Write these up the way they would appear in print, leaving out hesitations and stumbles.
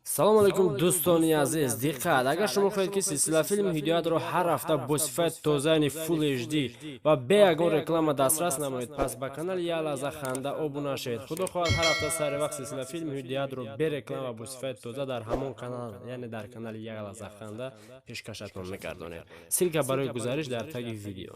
Салом алейкум дӯстони азиз, диққат! Агар шумо хоҳед, ки силсила филми Ҳидоятро ҳар ҳафта бо сифати тоза, яъне Full HD ва бе ягон реклама дастрас намоед, пас ба канали Як лаҳза ханда обуна шавед. Худо хоҳад, ҳар ҳафта сари вақт силсила филми Ҳидоятро бе реклама ва бо сифати тоза дар ҳамон канал, яъне дар канали Як лаҳза ханда пешкашатон мегардонем. Ссылка барои гузариш дар таги видео.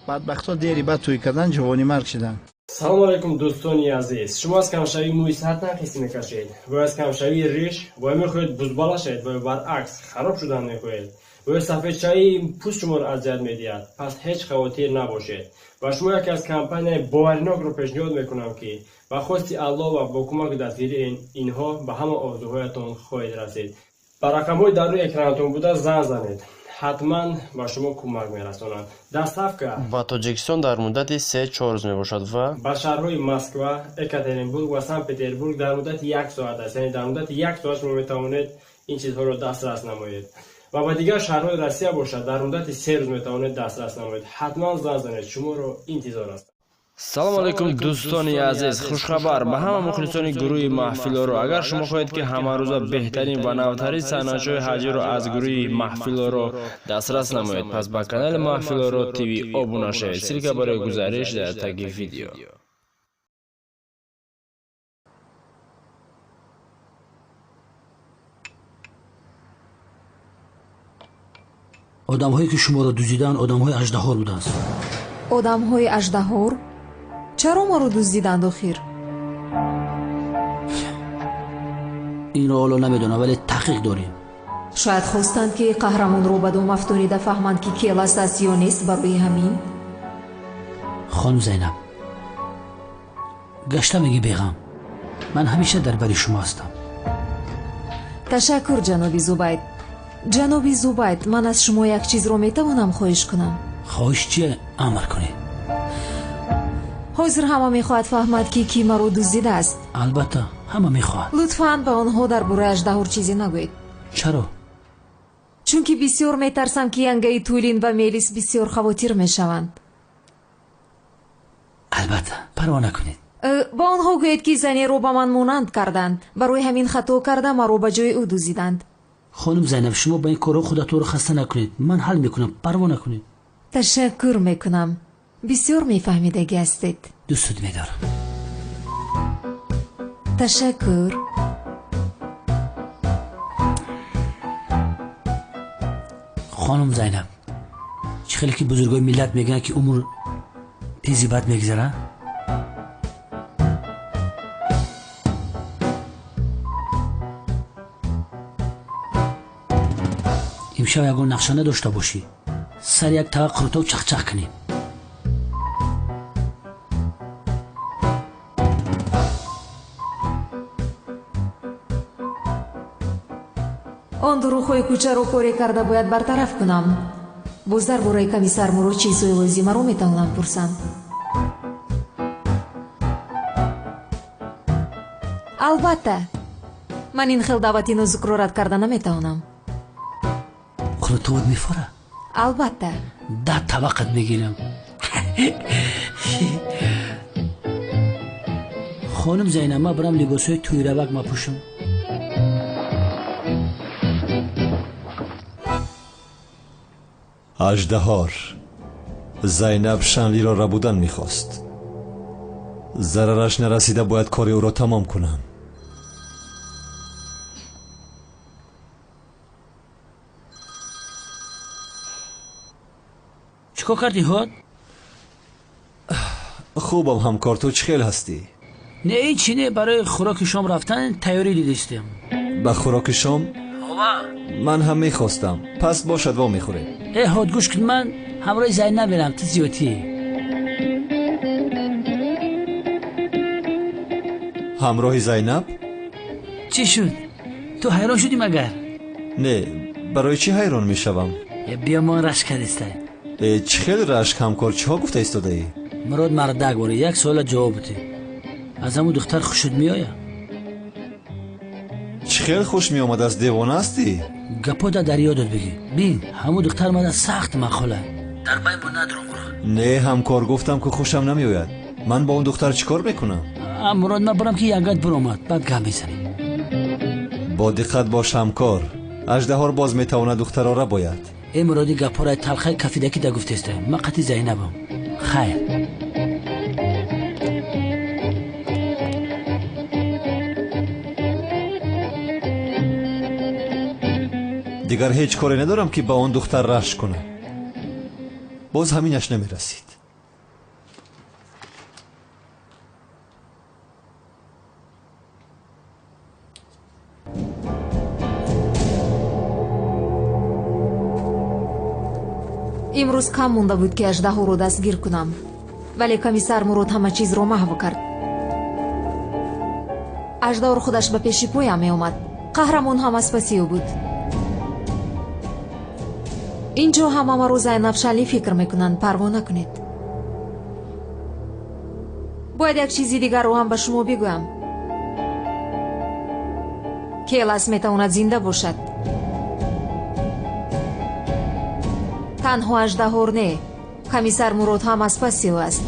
Бадбахтҳо дери бад тӯй кардан, ҷавони марг шиданд. Салом алейкум дӯстони азиз. Шумо аз камшавии мӯи сар танқис мекашед ва аз камшавии риш, ва мехоҳед бузбала шавед, ва баръакс хароб шудан мехоҳед, ва сафедшавии пӯст шуморо азият медиҳад, пас ҳеҷ хавотир набошед. Ва шумо яке аз компанияи боваринокро пешниҳод мекунам, ки ба хости Аллоҳ ва бо кӯмаки дастгирии инҳо ба ҳама орзуҳоятон хоҳед расид. Ба рақамҳои дар рӯи экранатон буда занг занед, ҳатман ба шумо кӯмак мерасонанд. Доставка ба Тоҷикистон дар муддати 3-4 рӯз мебошад ва ба шаҳрҳои Москва, Екатеринбург ва Санкт Петербург дар муддати як соат аст, яъне дар муддати як соат шумо метавонед ин чизҳоро дастрас намоед. Ва ба дигар шаҳрҳои Россия бошад, дар муддати 3 рӯз метавонед дастрас намоед. Ҳатман занг занед, шуморо интизор аст. Салом алейкум дӯстони азиз, хушхабар ба ҳама мухлисони гурӯҳи Маҳфилоро. Агар шумо хоҳед, ки ҳамарӯза беҳтарин ва навтарин саҳначаҳои ҳаҷиро аз гурӯҳи Маҳфилоро дастрас намоед, пас ба канали Маҳфилоро ТВ обуна шавед. Ссылка барои гузариш дар таги видео. Одамҳое, ки шуморо дуздиданд, одамҳои аждаҳор буданд. Одамҳои аждаҳор? Чаро маро дуздиданд охир? Инро ҳоло намедонам, вале таҳқиқ дорем. Шояд хостанд, ки қаҳрамонро ба дом афтонида фаҳманд, ки келас аст ё нест, барои ҳамин. Хонум Зайнаб, гашта мегӣ беғам, ман ҳамеша дар бари шумо ҳастам. Ташаккур, ҷаноби Зубайд. Ҷаноби Зубайд, ман аз шумо як чизро метавонам хоҳиш кунам? Хоҳиш чие? Амр кунед. Ҳозир ҳама мехоҳад фаҳмад, ки кӣ маро дуздидааст. Албатта, ҳама мехоҳад. Лутфан ба онҳо дар бораи аждаҳор чизе нагӯед. Чаро? Чунки бисёр метарсам, ки янгаи Тулин ва Мелис бисёр хавотир мешаванд. Албатта, парво накунед. Ба онҳо гӯед, ки занеро ба ман монанд карданд, барои ҳамин хато карда маро ба ҷои ӯ дуздиданд. Хонум Зайнаб, шумо ба ин корҳо худатонро хаста накунед, ман ҳал мекунам, парво накунед. Ташаккур мекунам, бисёр мефаҳмидагӣ ҳастед. Дӯстат медорам. Ташаккур. Хонум Зайнаб, чӣ хеле ки бузургои миллат мегӯянд, ки умр тези бад мегузарад. Имшаб ягон нақша надошта бошӣ, сари як тава қурутоб чахчах кунем. Он дурӯғҳои кӯчаро коре карда бояд бартараф кунам. Боз дар бораи комиссар Мурод чизҳои лозимаро метавонам пурсам. Албатта, ман ин хел даъвати нозукро рад карда наметавонам. Қурутоват мефора? Албатта. 10 табақат мегирам. Хонум Зайнаб, ман барам либосҳои тӯйравак мапӯшам. Аждаҳор Зайнаб Шанлиро рабудан мехост. Зарараш нарасида бояд кори ӯро тамом кунам. Чӣ кор кардӣ, ҳод? Хубам ҳамкор, ту чӣ хел ҳастӣ? Не, ин чӣ не, барои хӯроки шом рафтан тайёрӣ дидистем. Ба хӯроки шом? Ова. Ман ҳам мехостам. Пас бошад, во мехӯрем. Э, ҳод, гӯш кун, ман ҳамроҳи Зайнаб мерам, ту зиёдтӣ. Ҳамроҳи Зайнаб? Чӣ шуд? Ту ҳайрон шудӣ магар? Не, барои чӣ ҳайрон мешавам? Э, биё, ман рашк кардистай. Э, чӣ хел рашк ҳамкор, чиҳо гуфта истодаӣ? Мурод мардак бори, як суола ҷавоб бидеҳ. Аз ҳамун духтар хушуд меояд? Чӣ хел хуш меомадааст, девона ҳастӣ? Гапода дар ёдат бигӣ. Бин, ҳамун духтар мада сахт мақула. Дар байн мо надорам, Мурод. Не ҳамкор, гуфтам, ки хушам намеояд. Ман бо он духтар чӣ кор мекунам? Мурод, ман барам, ки янгат биромад, баъд гап мезанем. Бо диққат бош ҳамкор. Аждаҳор боз метавонад духтаро рабояд. Э Муроди, гапҳоро талхаи кафидаки да гуфтеста. Ман қати Зайнабам. Хайр. Дигар ҳеҷ коре надорам ки ба он духтар рашк кунам. Боз ҳаминаш намерасид. Имрӯз кам монда буд ки аждаҳоро дастгир кунам, вале комиссар Мурод ҳама чизро маҳв кард. Аждаҳор худаш ба пеши поям меомад. Қаҳрамон ҳам аз паси ӯ буд. Ин ҷо ҳама маро Зайнаб Шанли фикр мекунанд, парво накунед. Бояд як чизи дигарро ҳам ба шумо бигӯям. Келас метавонад зинда бошад. Танҳо аждаҳор не, комиссар Мурод ҳам аз паси ӯ аст.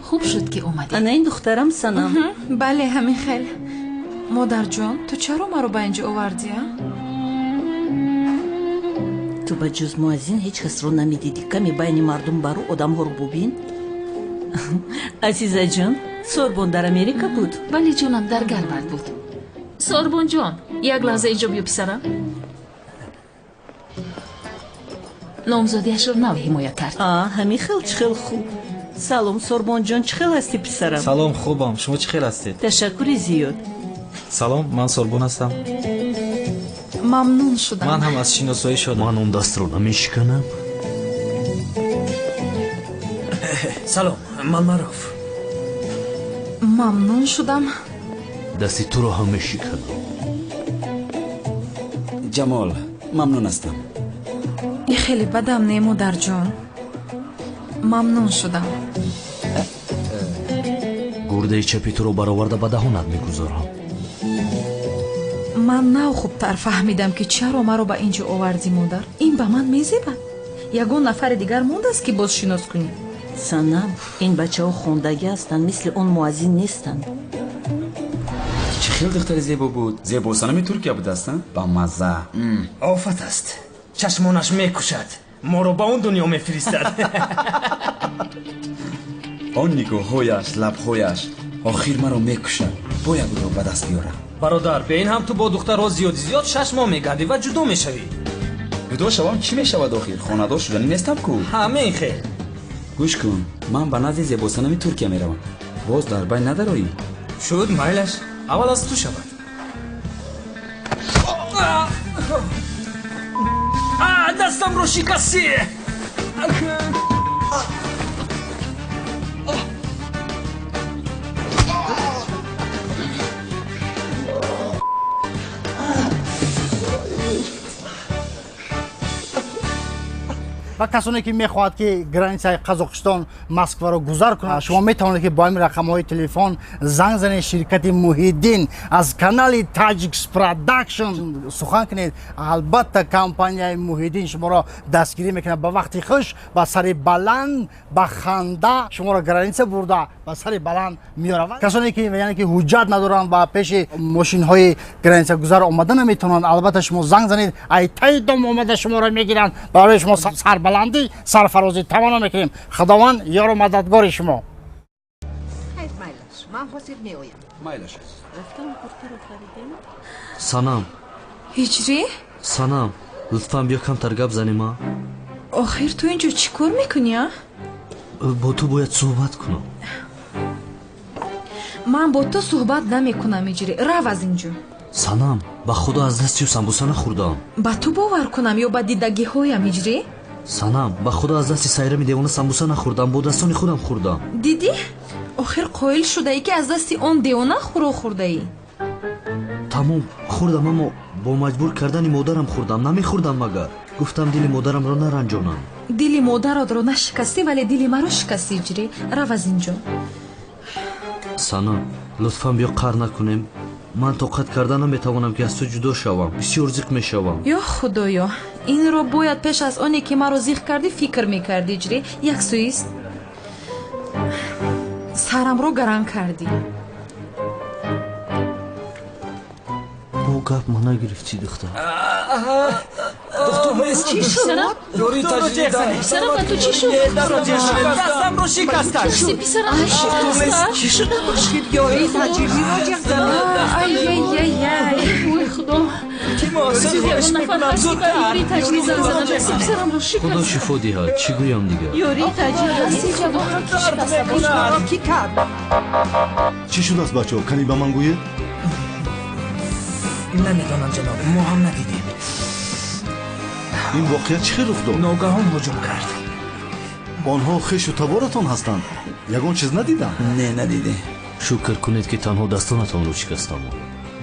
Хуб шуд ки омадӣ. Ана ин духтарам Санам. Бале, ҳамин хел. Модарҷон, ту чаро маро ба инҷо овардӣ, а? Ту ба ҷуз муаззин ҳеҷ касро намедидӣ. Каме байни мардум баро, одамҳоро бубин. Азизаҷон, Сорбон дар Америка буд? Бале ҷонам, дар Гарвард буд. Сорбонҷон, як лаҳза инҷо биё писарам. Номзодиашро нав ҳимоя кард. А, ҳамин хел, чӣ хел хуб. Салом Сорбонҷон, чӣ хел ҳастӣ писарам? Салом, хубам. Шумо чӣ хел ҳастед? Ташаккури зиёд. Салом, ман Сорбон ҳастам. Мамнун шудам. Ман ҳам аз шиносоӣ шудам. Ман он дастро намешиканам. Салом, ман Маъруф. Мамнун шудам. Дасти туро ҳам мешиканам. Ҷамол, мамнун ҳастам. И хеле бадам не, модарҷон. Мамнун шудам. Гурдаи чапи туро бароварда ба даҳонат мегузорам. Ман нав хубтар фаҳмидам ки чаро маро ба ин ҷо овардӣ, модар. Ин ба ман мезебад. Ягон нафари дигар мондааст ки боз шинос кунӣ? Санам, ин бачаҳо хондагӣ ҳастанд, мисли он муаззин нестанд. Чӣ хел духтари зебо буд. Зебо санами Туркия будааст, ба мазза. Офат аст. Чашмонаш мекушад. Моро ба он дунё мефиристад. Он нигоҳҳояш, лабҳояш охир маро мекушад. Бояд ӯро ба даст биёрам. Бародар, бе ин ҳам ту бо духтарҳо зиёди зиёд 6 моҳ мегардӣ ва ҷудо мешавӣ. Ҷудо шавам чӣ мешавад охир? Хонадор шуданӣ нестам ку. Ҳамин хел. Гӯш кун, ман ба назди зебосанами Туркия меравам. Боз дар байн надароӣ? Шуд, майлаш. Аввал аз ту шавад. Дастамро шикастӣ. Ва касоне ки мехоҳад ки границаи Қазоқистон Москваро гузар кунад, шумо метавонед ки бо ҳамин рақамҳои телефон занг занед. Ширкати Муҳиддин аз канали Таҷикс Продакшн сухан кунед. Албатта компанияи Муҳиддин шуморо дастгирӣ мекунад. Ба вақти хуш, ба сари баланд, ба ханда шуморо граница бурда ба сари баланд меёравад. Касоне ки яъне ки ҳуҷҷат надоранд ва пеши мошинҳои границагузар омада наметавонанд, албатта шумо занг занед, ай таи дом омада шуморо мегиранд. Барои шумо сарбаландӣ, сарфарозӣ таманно мекунем. Худованд ёру мададгори шумо. Хайр, майлаш, ман ҳозир меоям. Майлаш. Рафтам куртаро харидем. Санам. Ҳиҷрӣ? Санам, лутфан биё камтар гап занем, а? Охир ту инҷо чӣ кор мекунӣ, а? Бо ту бояд суҳбат кунам. Ман бо ту суҳбат намекунам, Ҳиҷрӣ. Рав аз инҷо. Санам, ба худо аз дасти ӯ самбуса нахӯрдам. Ба ту бовар кунам ё ба дидагиҳоям, Ҳиҷрӣ? Санам, ба худо аз дасти сайрами девона самбуса нахӯрдам, бо дастони худам хӯрдам. Дидӣ? Охир қоил шудаӣ ки аз дасти он девона хӯрок хӯрдаӣ. Тамом, хӯрдам, аммо бо маҷбур кардани модарам хӯрдам. Намехӯрдам магар. Гуфтам дили модарамро наранҷонам. Дили модаратро нашикастӣ, вале дили маро шикастӣ, Ҳиҷрӣ. Рав аз инҷо. Санам, лутфан биё қар накунем. Ман тоқат карда наметавонам ки аз ту ҷудо шавам. Бисёр зиқ мешавам. Ё худоё, инро бояд пеш аз оне ки маро зиқ кардӣ фикр мекардӣ. Ҷри як сӯист сарамро гаранг кардӣ. Бо гап ма нагирифтӣ, духтар. Доктор нест. Чӣ шуд? Писарам, ба ту чӣ шуд? Дастамро шикастанд. Писарам шикаста. Чӣ шуда бошид? Ёрии таҷрибиро ҷеғ зананд. Ай-яй-яй-яй, ой худо. Ягон нафар ҳаст ки ба ёрии таҷриб занг занад? Писарамро шикаст. Худо шифо диҳад. Чӣ гӯям дигар? Ёрии таҷриб ҷавонро ки шикаста бошад? Ки кард? Чӣ шудааст, бачаҳо? Кани ба ман гӯед? Намедонам, ҷаноб, мо ҳам надидем. Ин воқеа чӣ хел рух дод? Ногаҳон ҳуҷум кард. Онҳо хешу таборатон ҳастанд? Ягон чиз надидам? Не, надидем. Шукр кунед ки танҳо дастонатонро шикастам.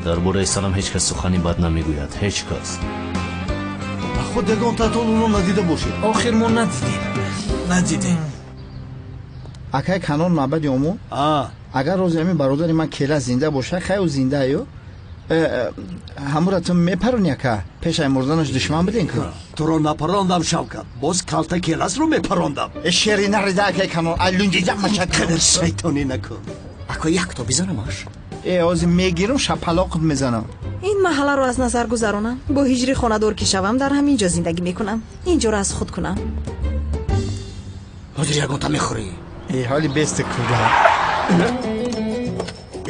Дар бораи санам ҳеҷ кас сухани бад намегӯяд. Ҳеҷ кас. Худ ягон татон ӯро надида бошед. Охир мо надидем. Надидем. Акай Канон маъбади ому? Агар рози ҳамин бародари ман кела зинда бошад, хай ӯ зиндааю? Ҳамура ту мепарони, ака? Пешай мурданаш душман бидин ку. Туро напарондам, Шавкат, боз калта келасро мепарондам. Шери нарида, акай Канон, ай лунҷиҷа машад. Қадар шайтонӣ накун. Ако, якто бизанамаш. Э, ҳозир мегирам, шапалоқат мезанам. Ин маҳалларо аз назар гузаронам. Бо ҳиҷри хонадор ки шавам, дар ҳамин ҷо зиндагӣ мекунам. Ин ҷоро аз худ кунам. Ҳозир ягонта мехӯрӣ. Э, ҳоли бести куда.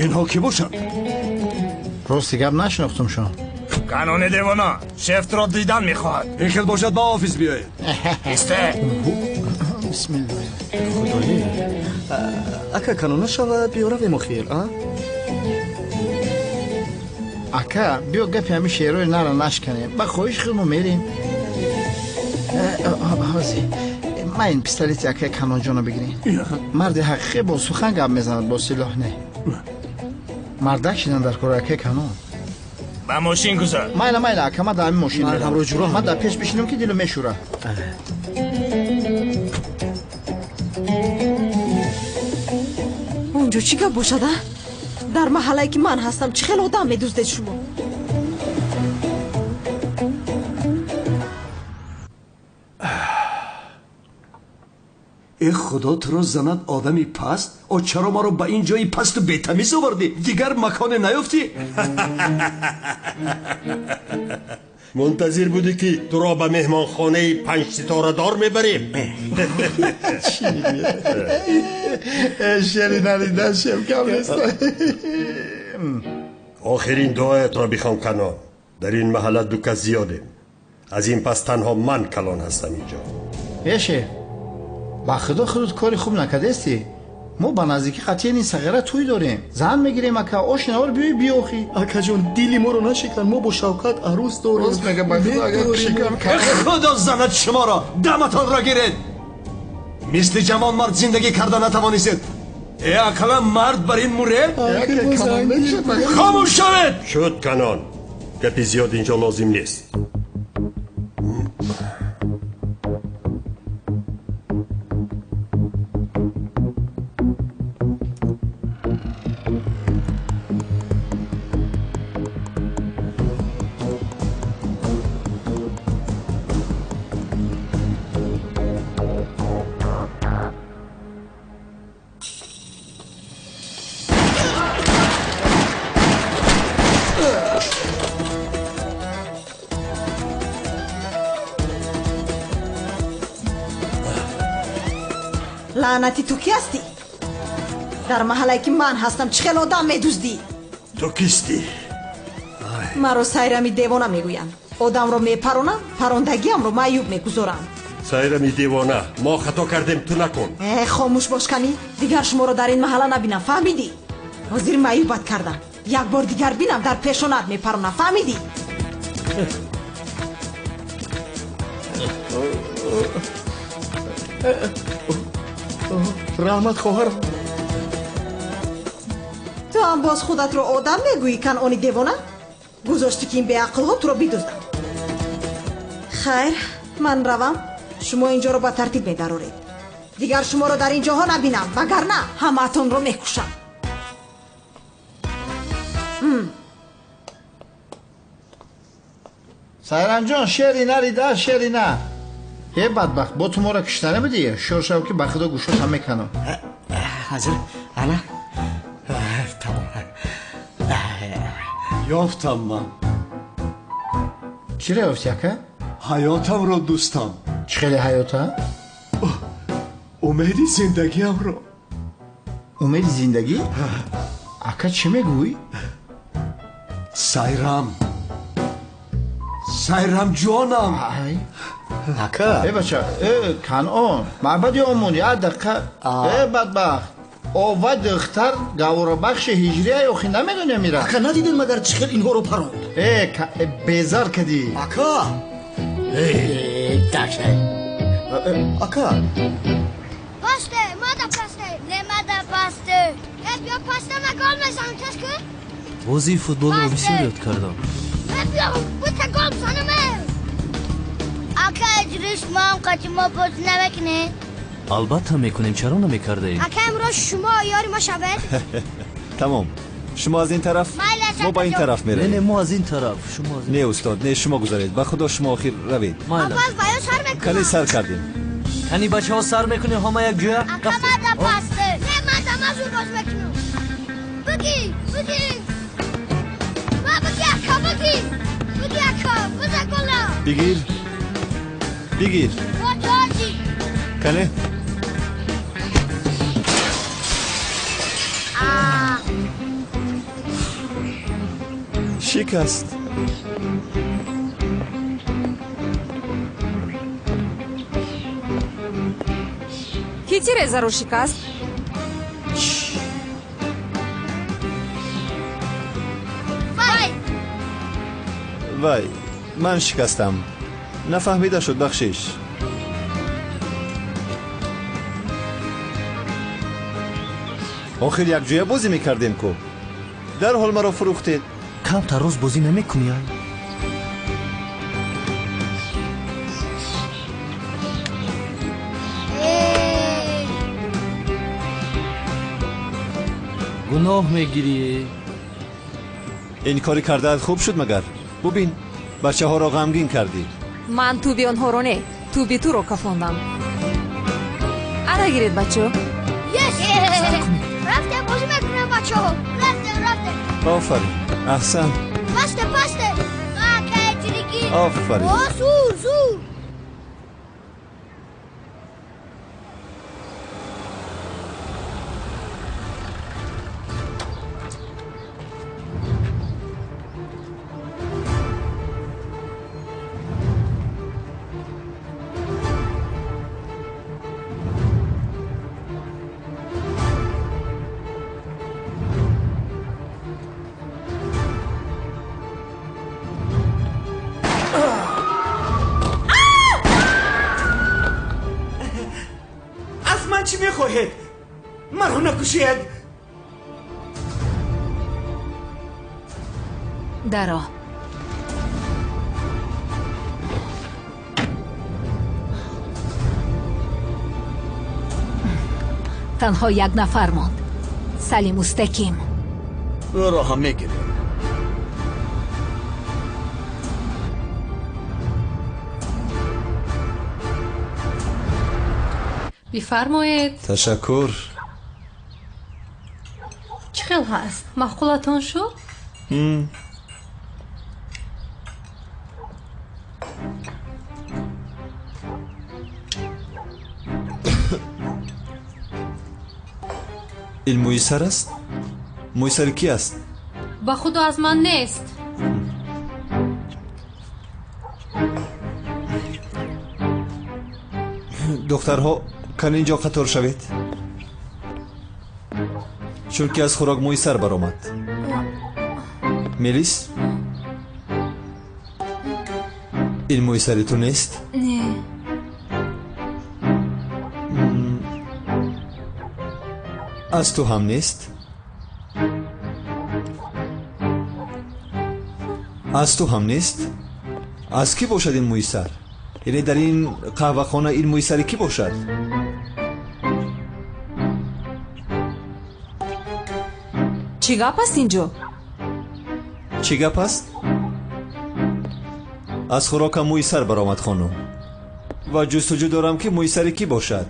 Инҳо кӣ бошанд? Рости гап, нашинохтумшон. Канони девона шефтро дидан мехоҳад. Ин хел бошад, ба офис биёед. Исте. Бисмиллоҳ. Худоё, ака Канон, нашавад, биё равем охир, а? Ака, биё гапи ҳамин шеърҳои нара нашканем. Ба хоҳиши худ мо мерем. Ҳозир ман ин пистолети акаи Канонҷонро бигирем. Марди ҳақиқӣ бо сухан гап мезанад, бо силоҳ не. Мардак шидан дар кори, акаи Канон. Ба мошин гузар. Майла, майла, ака, ман дар ҳамин мошин Ман меравам. ҳамроҳ ҷура. Ман дар пеш бишинам ки дилу мешӯра. Он ҷо чӣ гап бошад, а? Дар маҳаллае ки ман ҳастам, чӣ хел одам медуздед шумо? Э, худо туро занад, одами паст! О, чаро маро ба ин ҷои пасту бетамиз овардӣ? Дигар маконе наёфтӣ? Мунтазир будӣ, ки туро ба меҳмонхонаи панҷситорадор мебарем. Шери нарида, шефкам нест. Охирин дуоятро бихон, Канон. Дар ин маҳалла ду кас зиёдем. Аз ин пас танҳо ман калон ҳастам инҷо. Э, шеф, ба худо, худут кори хуб накардестӣ. Мо ба наздикӣ қатъиян ин сағира тӯй дорем, зан мегирем, ака. Ошинавор биёй, биёхӣ. Акаҷон, дили моро нашикан. Мо бо Шавкат арӯс дорем. Рост мега, ба худо, агар шикам. Э, худо занад шуморо, даматонро гиред! Мисли ҷавонмард зиндагӣ карда натавонистед. Э, ақаллан мард бар ин муред. Хомӯш шавед! Шуд, Канон, гапи зиёд инҷо лозим нест. Лаънати, ту ки ҳастӣ? Дар маҳаллае ки ман ҳастам, чӣ хел одам медуздӣ? Ту кистӣ? Маро Сайрами девона мегӯянд. Одамро мепаронам, парондагиамро маъюб мегузорам. Сайрами девона, мо хато кардем, ту накун. Э, хомӯш бош, канӣ. Дигар шуморо дар ин маҳалла набинам, фаҳмидӣ? Ҳозир маъюбат кардам. Як бор дигар бинам, дар пешонат мепаронам, фаҳмидӣ? Раҳмат, хоҳар. Ту ҳам боз худатро одам мегӯӣ, Канони девона? Гузоштӣ, ки ин беақлҳо туро бидузданд. Хайр, ман равам. Шумо ин ҷоро ба тартиб медароред. Дигар шуморо дар ин ҷоҳо набинам, вагарна ҳамаатонро мекушам. Сайрамҷон, шери нарида, шери на. Э бадбахт, бо ту моро кишта набудӣ? Шор шав ки ба худо гӯшотам меканам. Ҳазир, ана. Тамом. Ёфтам ман. Чиро ёфтӣ, ака? Ҳаётамро, дӯстам. Чӣ хеле ҳаёта? Умеди зиндагиамро. Умеди зиндагӣ? Ака, чӣ мегӯӣ? Сайрам. Сайрам ҷонам. Ака. Э бача, э Канъон, ман баъди он монд, як дақиқа. Э бадбахт. Ова духтар гаворабахши ҳиҷрия охи намедонем ира. Ака, надидед магар чӣ хел инҳоро паронд? Э, безар кадӣ. Ака. Даша. Ака. Пасте, мада пасте, не мада пасте. Э, биё пасте, ма гол мезанам, тез кун. Бозии футболро бисёр ёд кардам. Э, биё, бута гол бизанам. Ака, иҷриш маам қати мо бозӣ намекунед? Албатта мекунем, чаро намекардаем? Ака, имрӯз шумо ёри мо шавед. Тамом. Шумо аз ин тараф, мо ба ин тараф меравем. Не, не, мо аз ин тараф, шумо аз. Не, устод, не, шумо гузаред. Ба худо шумо охир равед. Аввал ба ё сар мекунам. Кани сар кардем. Кани бачаҳо сар мекунем ҳама як ҷоя? Ака, мада пасте. Не, мада, ма зуд боз мекунам. Бигӣ, бигӣ. Ма бигӣ, ака, бигӣ. Бигӣ, ака, биза гола. Бигир. Бигир. Кане? Шикаст. Ки тирезаро шикаст? Вай! Вай, ман шикастам. Нафаҳмида шуд, бахшиш. Охир якҷоя бозӣ мекардем ку. Дарҳол маро фурӯхтед. Камтар роз бозӣ намекунӣ, ай? Гуноҳ мегирӣ. Ин кори кардаат хуб шуд магар? Бубин, бачаҳоро ғамгин кардӣ. Ман туби онҳоро не, туби туро кафондам. Ана гиред, бачо. Рафтем, бозӣ мекунем, бачаҳо. Рафтем, рафтем. Офарин, аҳсан. Пасте, пасте. Ака, ҷиригӣ. Офарин. О, зур, зур. Ман чӣ мехоҳед? Маро накушед. Даро. Танҳо як нафар монд. Салим Мустаким. Ӯро ҳам мегирем. Бифармоед. Ташаккур. Чӣ хел ҳаст? Маъқулатон шуд? Ин мӯи сар аст? Мӯи сари кӣ аст? Ба худо аз ман нест. Духтарҳо, кан инҷо қатор шавед, чунки аз хӯрок мӯи сар баромад. Мелис, ин мӯи сари ту нест? Не. Аз ту ҳам нест? Аз ту ҳам нест? Аз кӣ бошад ин мӯи сар? Яъне дар ин қаҳвахона ин мӯи сари кӣ бошад? Чӣ гап аст инҷо? Чӣ гап аст? Аз хӯрокам мӯи сар баромад, хонум, ва ҷустуҷӯ дорам, ки мӯи сари кӣ бошад.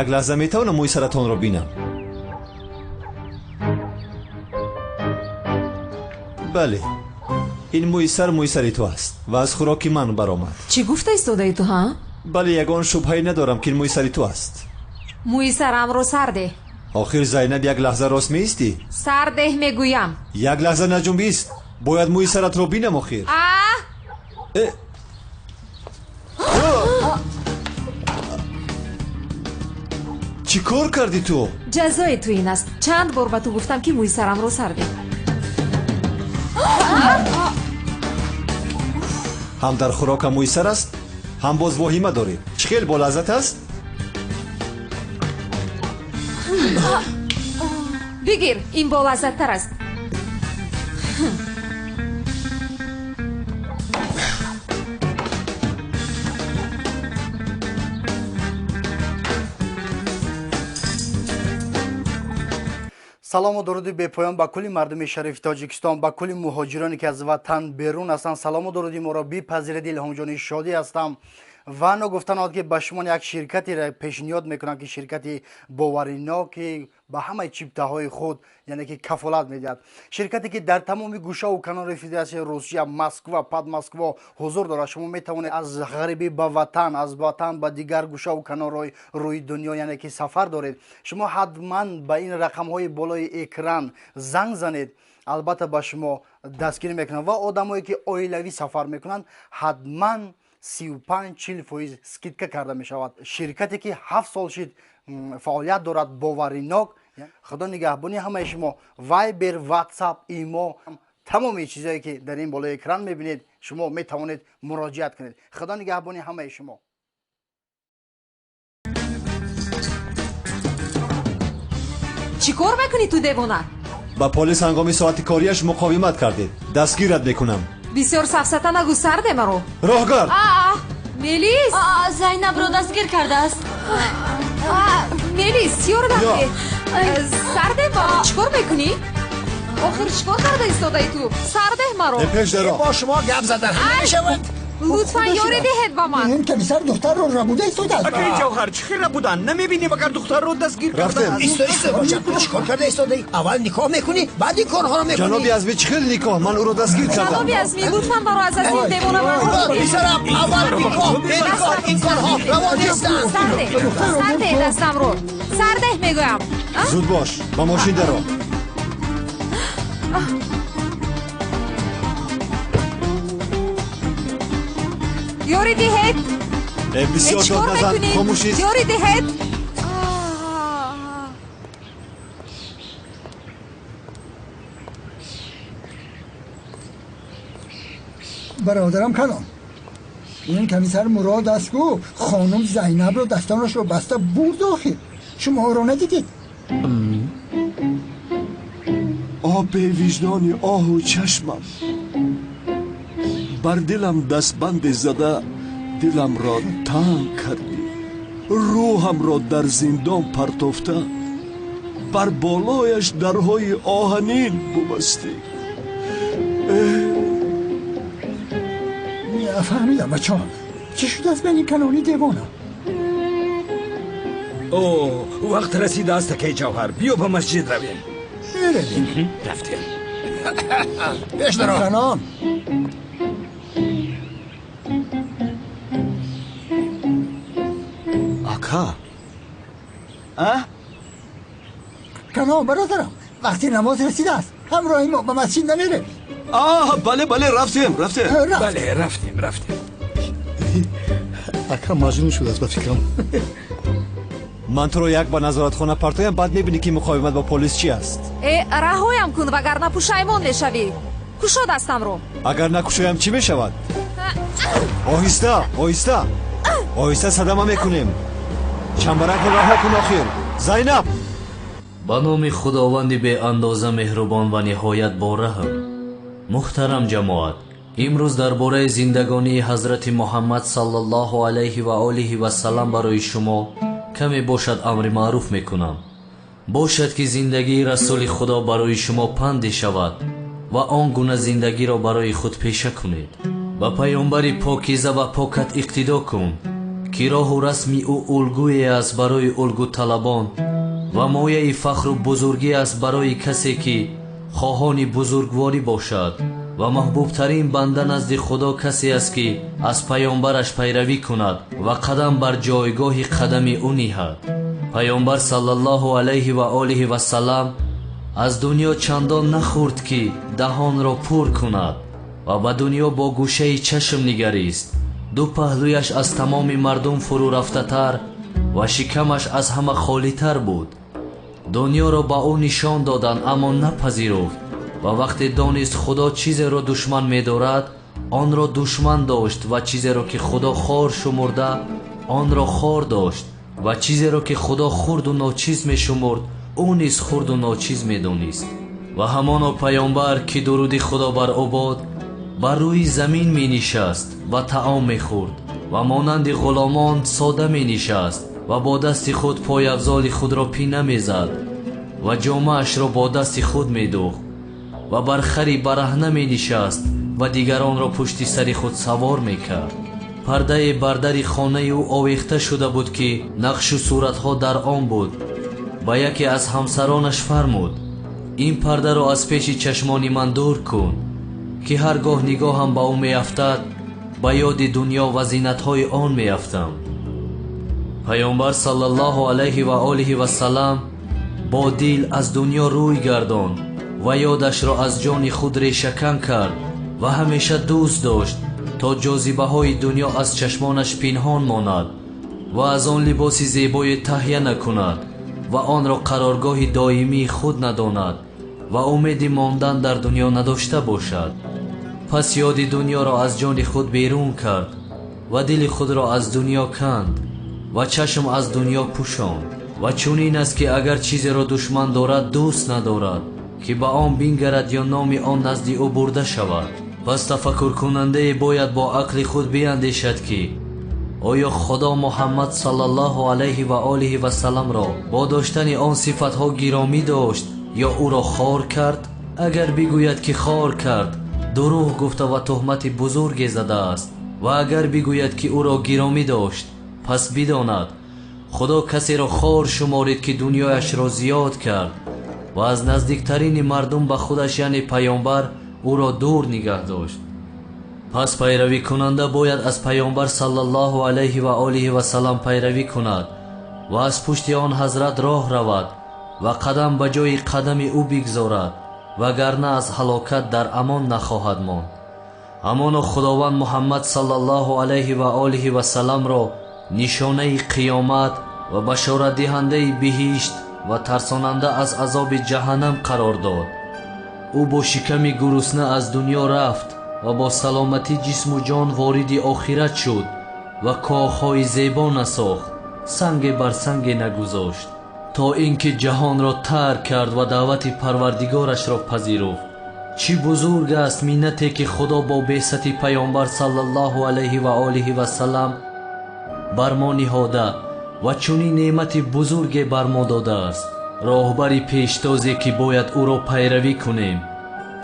Як лаҳза метавонам мӯи саратонро бинам? Бале, ин мӯи сар мӯи сари ту аст ва аз хӯроки ман баромад. Чӣ гуфта истодаи ту, ҳа? Бале, ягон шубҳае надорам, ки ин мӯи сари ту аст. Мӯи сарамро сар деҳ. Охир Зайнаб, як лаҳза рост меистӣ? Сар деҳ мегӯям. Як лаҳза наҷунбист, бояд мӯи саратро бинам охир. А? Чӣ кор кардӣ ту? Ҷазои ту ин аст. Чанд бор ба ту гуфтам, ки мӯи сарамро сар деҳ. Ҳам дар хӯрокам мӯи сар аст, ҳам боз воҳима дорӣ. Чӣ хел болаззат аст? Бигир, ин болаззаттар аст. Салому дуруди бепоён ба кулли мардуми шарифи Тоҷикистон, ба кулли муҳоҷироне, ки аз ватан берун ҳастанд. Салому дуруди моро бипазиред. Илҳомҷони Шодӣ ҳастам ва ногуфта наояд, ки ба шумо як ширкатеро пешниҳод мекунам, ки ширкати боваринок, ки ба ҳамаи чиптаҳои худ, яъне ки кафолат медиҳад. Ширкате, ки дар тамоми гӯшаву канори Федератсияи Русия, Москва, Подмосква ҳузур дорад. Шумо метавонед аз ғарибӣ ба ватан, аз ватан ба дигар гӯшаву канорҳои рӯи дунё, яъне ки сафар доред. Шумо ҳатман ба ин рақамҳои болои экран занг занед, албатта ба шумо дастгирӣ мекунанд. Ва одамое, ки оилавӣ сафар мекунанд, ҳатман 35-40% скидка карда мешавад. Ширкате, ки 7 сол шид фаъолият дорад, боваринок. Худо нигаҳбони ҳамаи шумо. Вайбер, Ватсап, Имо, тамоми чизое, ки дар ин болои экран мебинед, шумо метавонед муроҷиат кунед. Худо нигаҳбони ҳамаи шумо. Чӣ кор мекунӣ ту, девона? Ба полис ҳангоми соати кориаш муқовимат кардед. Дастгират мекунам. Бисёр сафсата нагӯ, сарде маро. Роҳгард! Мелис! Зайнабро дастгир кардааст. Мелис, ёрдам деҳ. Сарде маро, чӣ кор мекунӣ? Охир чӣ кор карда истодаи ту? Сардеҳ маро. Пеш даро. Бо шумо гап задан намешавад. Лутфан ёрӣ диҳед ба ман. Ин комиссар духтарро рабуда истодааст. Акаи Ҷавҳар, чӣ хел рабудан? Намебинӣ, магар духтарро дастгир кардааст? Исто, исто, бача, чӣ кор карда истодаӣ? Аввал никоҳ мекунӣ, баъд ин корҳоро мекунӣ. Ҷаноби Азмӣ, чӣ хел никоҳ? Ман ӯро дастгир кардам. Ҷаноби Азмӣ, лутфан маро аз ин девона барҳо. Писарам, аввал никоҳ, беникоҳ ин корҳо раво нестанд. Сардеҳ, сардеҳ дастамро. Сардеҳ мегӯям. Зуд бош, ба мошин даро. Ёрӣ диҳед. Бисёр дод назан, хомӯш ист. Ёрӣ диҳед. Бародарам Канон, ин комиссар Мурод аст ку хонум Зайнабро дастонашро баста бурд. Охир шумо ӯро надидед? О бевиҷдони оҳу чашмам, бар дилам дастбанде зада диламро танг кардӣ, рӯҳамро дар зиндон партофта бар болояш дарҳои оҳанин бубастӣ. Фаҳмидам, бачаҳо, чӣ шудааст байни Канони девона? О, вақт расидааст, акаи Ҷавҳар, биё ба масҷид равем. Меравем. Рафтем. Пеш даро. Канон. Ака. А? Канон, бародарам, вақти намоз расидааст. Ҳамроҳи мо ба масҷид намеравӣ? А, бале, бале, рафтем, рафтем. Бале, рафтем, рафтем. Ака маҷнун шудааст ба фикрам. Ман туро як ба назоратхона партоям, баъд мебинӣ, ки муқовимат ба полис чӣ аст. Э, раҳоям кун, вагарна пушаймон мешавӣ. Кушо дастамро. Агар накушоям, чӣ мешавад? Оҳиста, оҳиста, оҳиста, садама мекунем. Чамбаракро раҳо кун охир. Зайнаб! Ба номи Худованди беандоза меҳрубон ва ниҳоят бораҳм. Муҳтарам ҷамоат, имрӯз дар бораи зиндагонии ҳазрати Муҳаммад саллаллоҳу алайҳи ва олиҳи васаллам барои шумо каме бошад амри маъруф мекунам. Бошад, ки зиндагии расули Худо барои шумо панде шавад ва он гуна зиндагиро барои худ пеша кунед. Ба паёмбари покиза ва покат иқтидо кун, ки роҳу расми ӯ улгӯе аст барои улгӯталабон ва мояи фахру бузургӣ аст барои касе ки хоҳони бузургворӣ бошад. Ва маҳбубтарин банда назди Худо касе аст ки аз паёмбараш пайравӣ кунад ва қадам бар ҷойгоҳи қадами ӯ ниҳад. Паёмбар саллаллоҳу алайҳи ва олиҳи вассалам аз дунё чандон нахӯрд ки даҳонро пур кунад ва ба дунё бо гӯшаи чашм нигарист. Ду паҳлӯяш аз тамоми мардум фурӯ рафтатар ва шикамаш аз ҳама холитар буд. Дунёро ба ӯ нишон доданд, аммо напазируфт ва вақте донист Худо чизеро душман медорад, онро душман дошт ва чизеро ки Худо хор шумурда, онро хор дошт ва чизеро ки Худо хурду ночиз мешумурд, ӯ низ хурду ночиз медонист. Ва ҳамоно паёмбар ки дуруди Худо бар ӯ бод, бар рӯи замин менишаст ва таом мехӯрд ва монанди ғуломон сода менишаст ва бо дасти худ пойафзоли худро пина мезад ва ҷомаашро бо дасти худ медӯхт ва бар хари бараҳна менишаст ва дигаронро пушти сари худ савор мекард. Пардае бар дари хонаи ӯ овехта шуда буд ки нақшу суратҳо дар он буд. Ба яке аз ҳамсаронаш фармуд: ин пардаро аз пеши чашмони ман дур кун, ки ҳар гоҳ нигоҳам ба ӯ меафтад, ба ёди дунё ва зинатҳои он меафтам. Паёмбар саллаллоҳу алайҳи ва олиҳи вассалам бо дил аз дунё рӯй гардонд ва ёдашро аз ҷони худ решакан кард ва ҳамеша дӯст дошт то ҷозибаҳои дунё аз чашмонаш пинҳон монад ва аз он либоси зебое таҳия накунад ва онро қароргоҳи доимии худ надонад ва умеди мондан дар дунё надошта бошад. Пас ёди дунёро аз ҷони худ берун кард ва дили худро аз дунё канд ва чашм аз дунё пӯшонд. Ва чунин аст ки агар чизеро душман дорад, дӯст надорад ки ба он бингарад ё номи он назди ӯ бурда шавад. Пас тафаккуркунандае бояд бо ақли худ биандешад ки оё Худо Муҳаммад саллаллоҳу алайҳи ва олиҳи вассаламро бо доштани он сифатҳо гиромӣ дошт ё ӯро хор кард? Агар бигӯяд ки хор кард, дурӯғ гуфта ва туҳмати бузурге задааст. Ва агар бигӯяд ки ӯро гиромӣ дошт, пас бидонад Худо касеро хор шуморид ки дунёяшро зиёд кард ва аз наздиктарини мардум ба худаш, яъне паёмбар, ӯро дур нигаҳ дошт. Пас пайравикунанда бояд аз паёмбар саллаллоҳу алайҳи ва олиҳи вассалам пайравӣ кунад ва аз пушти он ҳазрат роҳ равад ва қадам ба ҷои қадами ӯ бигзорад, вагарна аз ҳалокат дар амон нахоҳад монд. Ҳамоно Худованд Муҳаммад саллаллоҳу алайҳи ва олиҳи вассаламро нишонаи қиёмат ва башоратдиҳандаи биҳишт ва тарсонанда аз азоби ҷаҳаннам қарор дод. Ӯ бо шиками гурусна аз дунё рафт ва бо саломатӣ ҷисму ҷон вориди охират шуд ва коҳҳои зебо насохт, санге бар санге нагузошт, то ин ки ҷаҳонро тарк кард ва даъвати парвардигорашро пазируфт. Чӣ бузург аст миннате ки Худо бо беъсати паёмбар саллаллоҳу алайҳи ва олиҳи вассалам бар мо ниҳода ва чунин неъмати бузурге бар мо додааст. Роҳбари пештозе ки бояд ӯро пайравӣ кунем,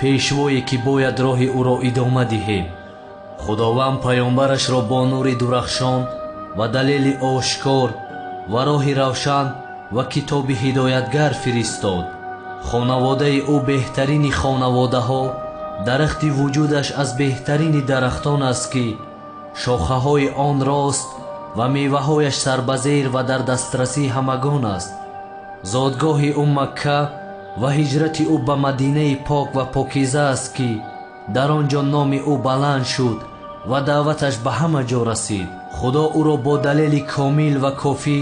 пешвое ки бояд роҳи ӯро идома диҳем. Худованд паёмбарашро бо нури дурахшон ва далели ошкор ва роҳи равшан ва китоби ҳидоятгар фиристод. Хонаводаи ӯ беҳтарини хонаводаҳо, дарахти вуҷудаш аз беҳтарини дарахтон аст ки шохаҳои он рост ва меваҳояш сарбазер ва дар дастрасии ҳамагон аст. Зодгоҳи ӯ Макка ва ҳиҷрати ӯ ба Мадинаи пок ва покиза аст ки дар он ҷо номи ӯ баланд шуд ва даъваташ ба ҳама ҷо расид. Худо ӯро бо далели комил ва кофӣ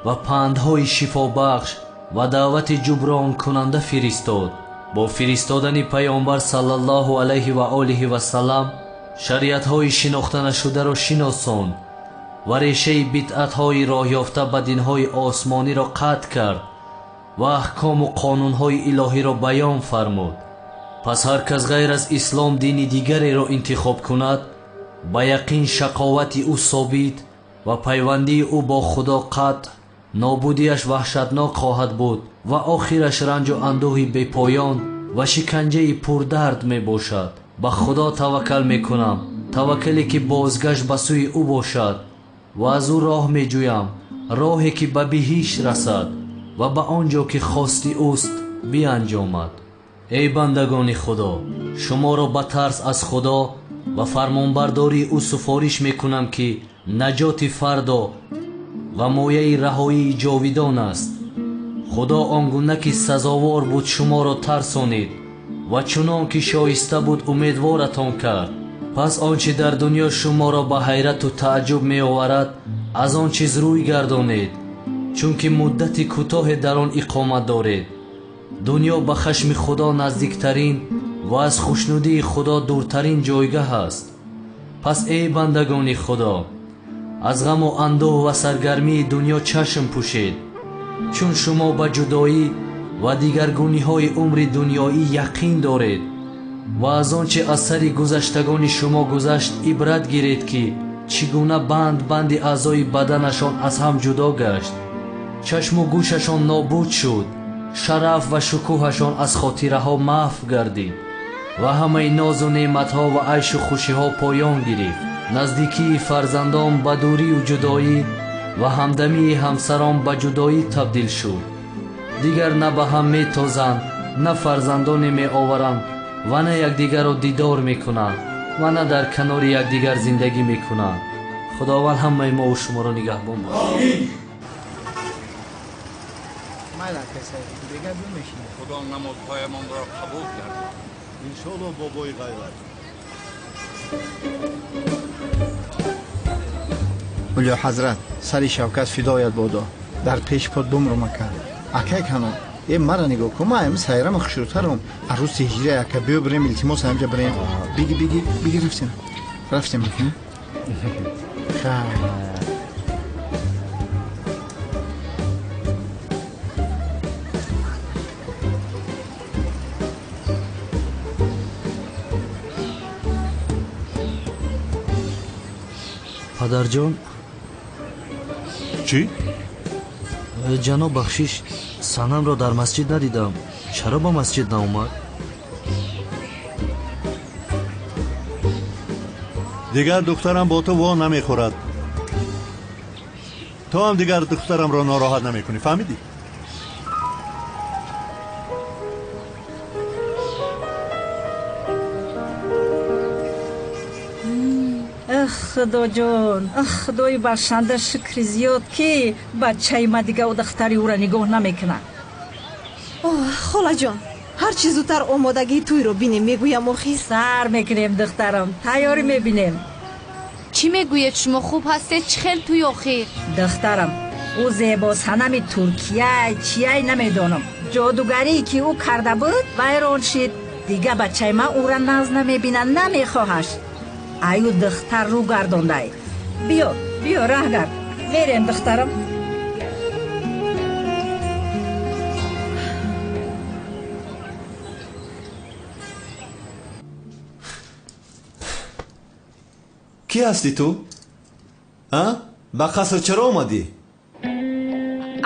ва пандҳои шифобахш ва даъвати ҷубронкунанда фиристод. Бо фиристодани паёмбар саллаллоҳу алайҳи ва олиҳи вассалам шариатҳои шинохта нашударо шиносонд ва решаи бидъатҳои роҳёфта ба динҳои осмониро қатъ кард ва аҳкому қонунҳои илоҳиро баён фармуд. Пас ҳар кас ғайр аз ислом дини дигареро интихоб кунад, ба яқин шақовати ӯ собит ва пайвандии ӯ бо Худо қатъ, нобудиаш ваҳшатнок хоҳад буд ва охираш ранҷу андӯҳи бепоён ва шиканҷаи пурдард мебошад. Ба Худо таваккал мекунам Таваккале ки бозгашт ба сӯи ӯ бошад ва аз ӯ роҳ меҷӯям, роҳе ки ба биҳишт расад ва ба он ҷо ки хости ӯст бианҷомад. Эй бандагони Худо, шуморо ба тарс аз Худо ва фармонбардории ӯ суфориш мекунам, ки наҷоти фардо ва мояи раҳоии ҷовидон аст. Худо он гуна ки сазовор буд шуморо тарсонид ва чунон ки шоиста буд умедворатон кард. Пас он чи дар дунё шуморо ба ҳайрату тааҷҷуб меоварад, аз он чиз рӯй гардонед, чунки муддати кӯтоҳе дар он иқомат доред. Дунё ба хашми Худо наздиктарин ва аз хушнудии Худо дуртарин ҷойгаҳ аст. Пас эй бандагони Худо, аз ғаму андӯҳ ва саргармии дунё чашм пӯшед, чун шумо ба ҷудоӣ ва дигаргуниҳои умри дунёӣ яқин доред ва аз он чи аз сари гузаштагони шумо гузашт ибрат гиред, ки чӣ гуна банд банди аъзои баданашон аз ҳам ҷудо гашт, чашму гӯшашон нобуд шуд, шараф ва шукӯҳашон аз хотираҳо маҳв гардид ва ҳамаи нозу неъматҳо ва айшу хушиҳо поён гирифт. Наздикии фарзандон ба дурию ҷудоӣ ва ҳамдамии ҳамсарон ба ҷудоӣ табдил шуд. Дигар на ба ҳам метозанд, на фарзандоне меоваранд ва на якдигарро дидор мекунанд ва на дар канори якдигар зиндагӣ мекунанд. Худованд ҳамаи мову шуморо нигаҳбон бошад. Худо намозҳоямонро қабул кард. Иншоалло бобои ғайрат. Улё ҳазрат, сари Шавкат фидоят бодо. Дар пеш под бумру макар. Акай канон, э мара нигоҳ кун, ман ами сайрама хушрӯтарам. Арӯси ҳиҷра ака, биё бирем, илтимос ҳамҷа бирем. Биги, биги, биги, рафтем. Рафтем. Хай. Падарҷон. Чӣ? Ҷаноб бахшиш, санамро дар масҷид надидам. Чаро ба масҷид наомад? Дигар духтарам бо ту во намехӯрад. Ту ҳам дигар духтарамро нороҳат намекунӣ, фаҳмидӣ? Худоҷон, худои бахшанда, шукри зиёд, ки бачаи ма дига ӯ духтари ӯра нигоҳ намекунад. Холаҷон, ҳар чӣ зудтар омодагии тӯйро бинем, мегӯям охир. Сар мекунем, духтарам, тайёрӣ мебинем. Чӣ мегӯед шумо, хуб ҳастед? Чӣ хел тӯй охир? Духтарам, ӯ зебосанами Туркияй, чияй намедонам. Ҷодугарие ки ӯ карда буд, вайрон шид. Дига бачаи ман ӯра наз намебинад, намехоҳаш. Аю духтар рӯ гардондай. Биё, биё, раҳ гард. Мерем, духтарам. Кӣ ҳастӣ ту? А? Ба қаср чаро омадӣ?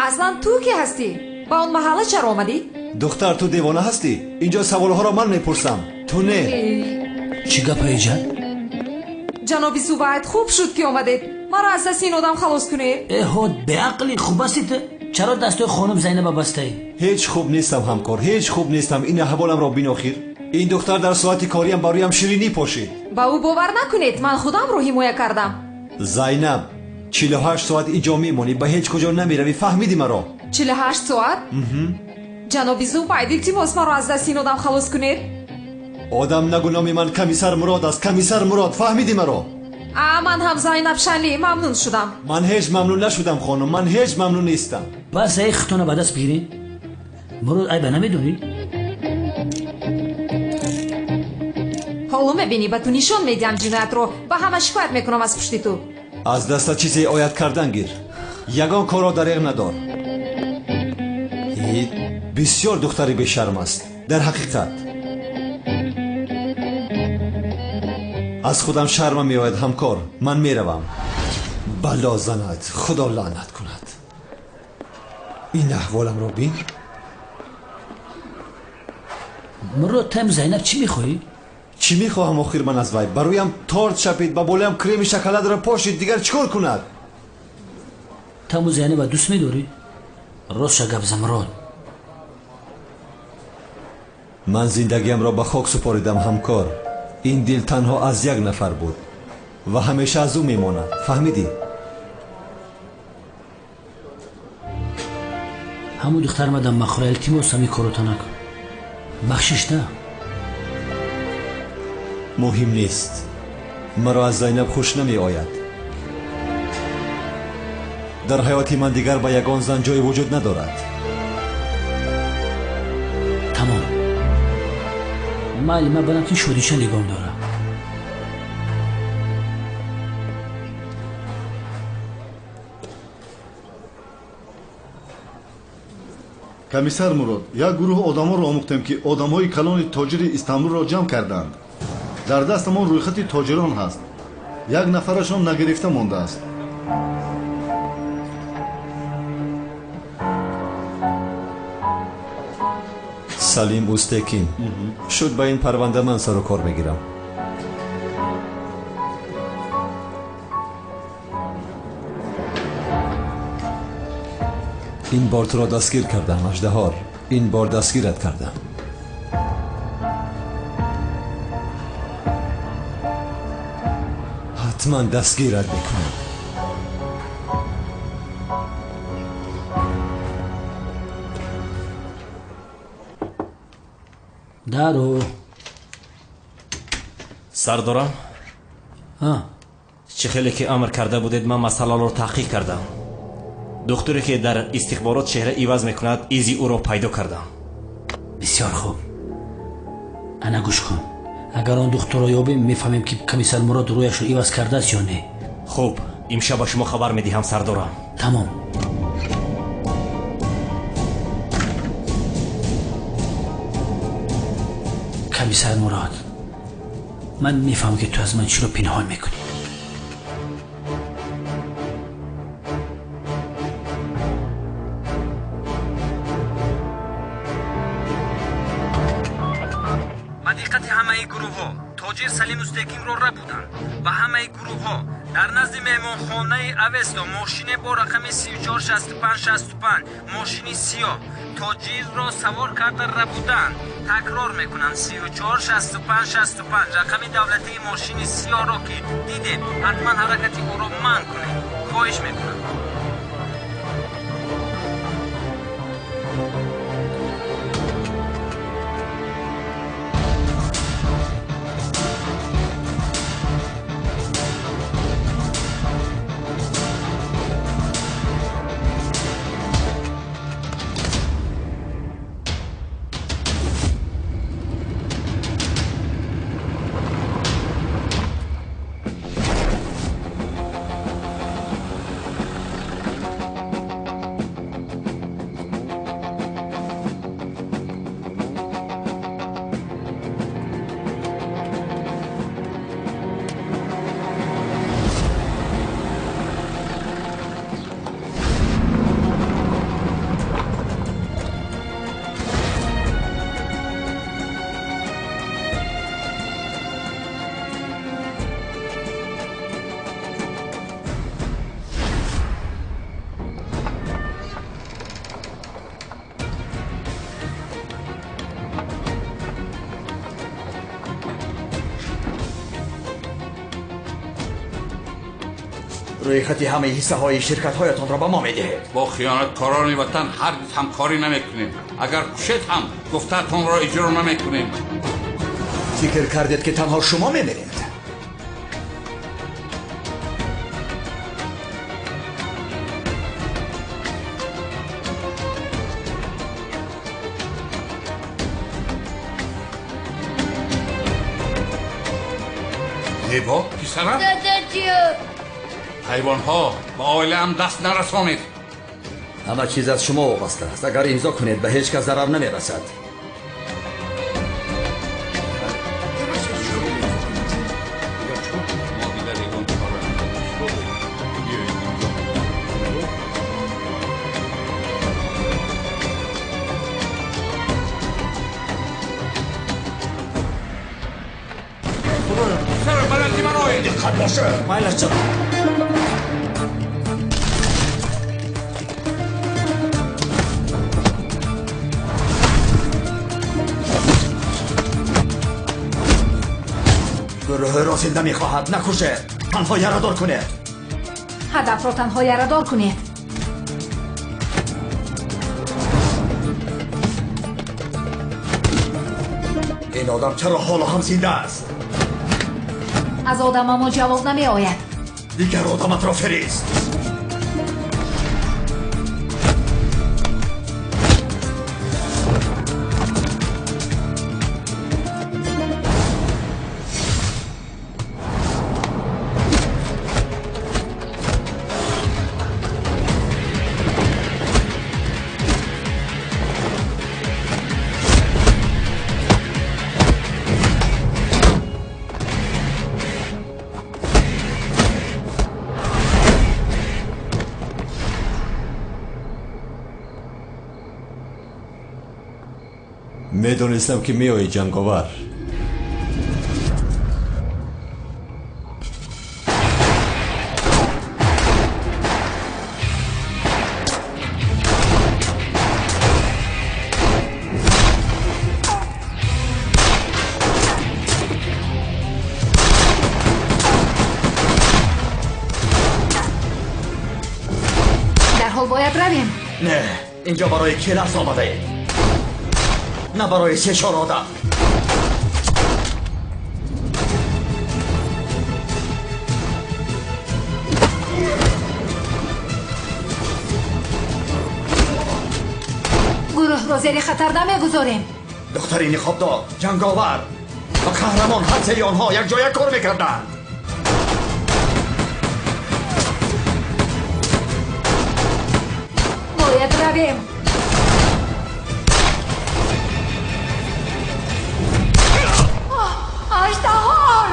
Аслан ту кӣ ҳастӣ? Ба он маҳалла чаро омадӣ? Духтар, ту девона ҳастӣ? Инҷо саволҳоро ман мепурсам, ту не. Чӣ гапа иҷа? Ҷаноби Зувайд, хуб шуд ки омадед. Маро аз дасти ин одам халос кунед. Эҳо, беақлӣ, хуб ҳастӣ ту? Чаро дастои хонум Зайнаба бастаӣ? Ҳеҷ хуб нестам ҳамкор, ҳеҷ хуб нестам. Ин аҳволамро бин охир. Ин духтар дар соати кориам ба рӯям ширинӣ пошид. Ба ӯ бовар накунед, ман худамро ҳимоя кардам. Зайнаб, 48 соат инҷо мемонӣ, ба ҳеҷ куҷо намеравӣ, фаҳмидӣ маро? 48 соат? Ҷаноби Зувайд, илтимос, маро аз дасти ин одам халос кунед. Одам нагӯ, номи ман комиссар Мурод аст, комиссар Мурод, фаҳмидӣ маро? А ман ҳам Зайнаб Шанли, мамнун шудам. Ман ҳеҷ мамнун нашудам хонум, ман ҳеҷ мамнун нестам. Бас ай хитона ба даст бигиред. Мурод, айба намедонӣ? Ҳоло мебинӣ, ба ту нишон медиҳам ҷиноятро, ба ҳама шикоят мекунам аз пушти ту. Аз даста чизе ояд кардан гир. Ягон корро дареғ надор. Бисёр духтари бешарм аст, дар ҳақиқат. Аз худам шармам меояд ҳамкор, ман меравам. Бало занад, худо лаънат кунад. Ин аҳволамро бин. Мурод, тайм Зайнаб чӣ мехоҳӣ? Чӣ мехоҳам охир ман аз вай? Бароям торт шапид, ба болоям креми шоколадро пошид, дигар чӣ кор кунад? Таму Зайнаба дӯст медорӣ? Ростша гап зан, Мурод. Ман зиндагиамро ба хок супоридам, ҳамкор. Ин дил танҳо аз як нафар буд ва ҳамеша аз ӯ мемонад. Фаҳмидӣ? Ҳамун духтар мадам махӯра, илтимос, ҳамин корота накун. Бахшиш да. Муҳим нест. Маро аз Зайнаб хуш намеояд. Дар ҳаёти ман дигар ба ягон зан ҷой вуҷуд надорад. Тамом. Майли, ман барам ки шодиша нигоҳ дорам. Комиссар Мурод, як гурӯҳ одамонро омӯхтем, ки одамҳои калони тоҷири Истанбулро ҷамъ карданд. Дар дастамон рӯйхати тоҷирон ҳаст. Як нафарашон нагирифта мондааст. Салим Устекин. Шуд, ба ин парванда ман сару кор мегирам. Ин бор туро дастгир кардам, аждаҳор. Ин бор дастгират кардам. Ҳатман дастгират мекунам. Даро. Сардорам? Чӣ хеле ки амр карда будед, ман масъаларо таҳқиқ кардам. Духтуре ки дар истихборот чеҳра иваз мекунад, изи ӯро пайдо кардам. Бисёр хуб. Ана гӯш кун. Агар он духтурро ёбем, мефаҳмем ки комиссар Мурод рӯяшро иваз кардааст ё не. Хуб, имшаб ба шумо хабар медиҳам, сардорам. Тамом. Комиссар Мурод, ман мефаҳмам ки ту аз ман чиро пинҳон мекунӣ. Ба диққати ҳамаи гурӯҳҳо, тоҷир Салим Устекинро рабуданд ва ҳамаи гурӯҳҳо дар назди меҳмонхонаи Авесто мошине бо рақами 346565 мошини сиёҳ тоҷирро савор карда рабуданд. Такрор мекунам, 346565 рақами давлатии мошини сиёҳро ки дидед, ҳатман ҳаракати ӯро манъ кунед. Хоҳиш мекунам. рӯйхати ҳамаи ҳиссаҳои ширкатҳоятонро ба мо медиҳед. Бо хиёнаткорони ватан ҳаргиз ҳамкорӣ намекунем. Агар кушед ҳам гуфтаатонро иҷро намекунем. Фикр кардед ки танҳо шумо мемиред? Зебо, писарам? Ҳайвонҳо, ба оилаам даст нарасонед. Ҳама чиз аз шумо вобаста аст. Агар имзо кунед, ба ҳеҷ кас зарар намерасад. Сара ба назди ман оед. Диққат бошед. Майлаш ҷаноб. Гурӯҳро зинда мехоҳад, накушед, танҳо ярадор кунед. Ҳадафро танҳо ярадор кунед. Ин одам чаро ҳоло ҳам зинда аст? Аз одамамо ҷавоб намеояд. Дигар одаматро фирист. Медонистам, ки меоӣ, ҷанговар. Дарҳол бояд равем. Не, инҷо барои келас омадаед, на барои се-чор одам. Гурӯҳро зери хатар намегузорем. Духтари ниқобдор, ҷанговар ва қаҳрамон, ҳар сеи онҳо якҷоя кор мекарданд. Бояд равем. Аждаҳор!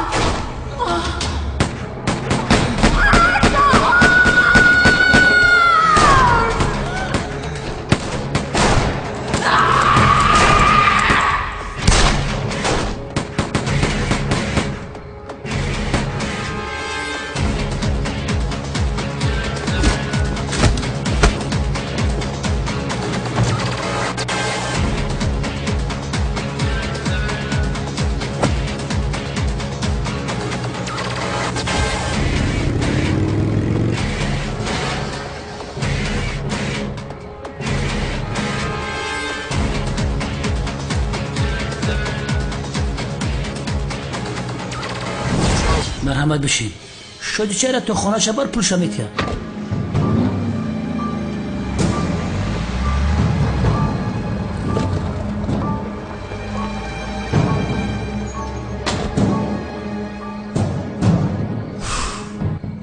Марҳамат, бишин. Шоди чара то хонаша бар, пулша метиҳад.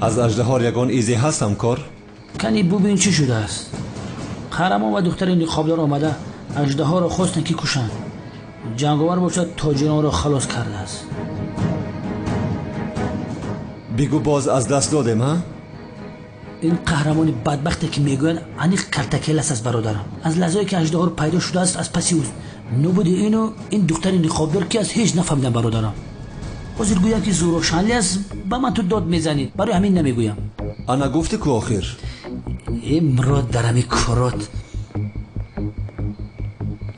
Аз аждаҳор ягон изе ҳаст, ҳамкор? Кани бубин, чӣ шудааст. Қаҳрамон ва духтари ниқобдор омада аждаҳоро хостанд, ки кушанд. Ҷанговар бошад, тоҷиронро халос кардааст. Бигӯ, боз аз даст додем, ҳа? Ин қаҳрамони бадбахте, ки мегӯянд, аниқ калтакелас аст, бародарам. Аз лаҳзае ки аждаҳор пайдо шудааст, аз паси ӯст. Нобуди ину ин духтари ниқобдор ки аст, ҳеҷ нафаҳмидам, бародарам. Ҳозир гӯям, ки Зӯрошанли аст, ба ман ту дод мезанӣ, барои ҳамин намегӯям. Ана гуфтӣ ку охир. Э, Мурод, дар ҳами корот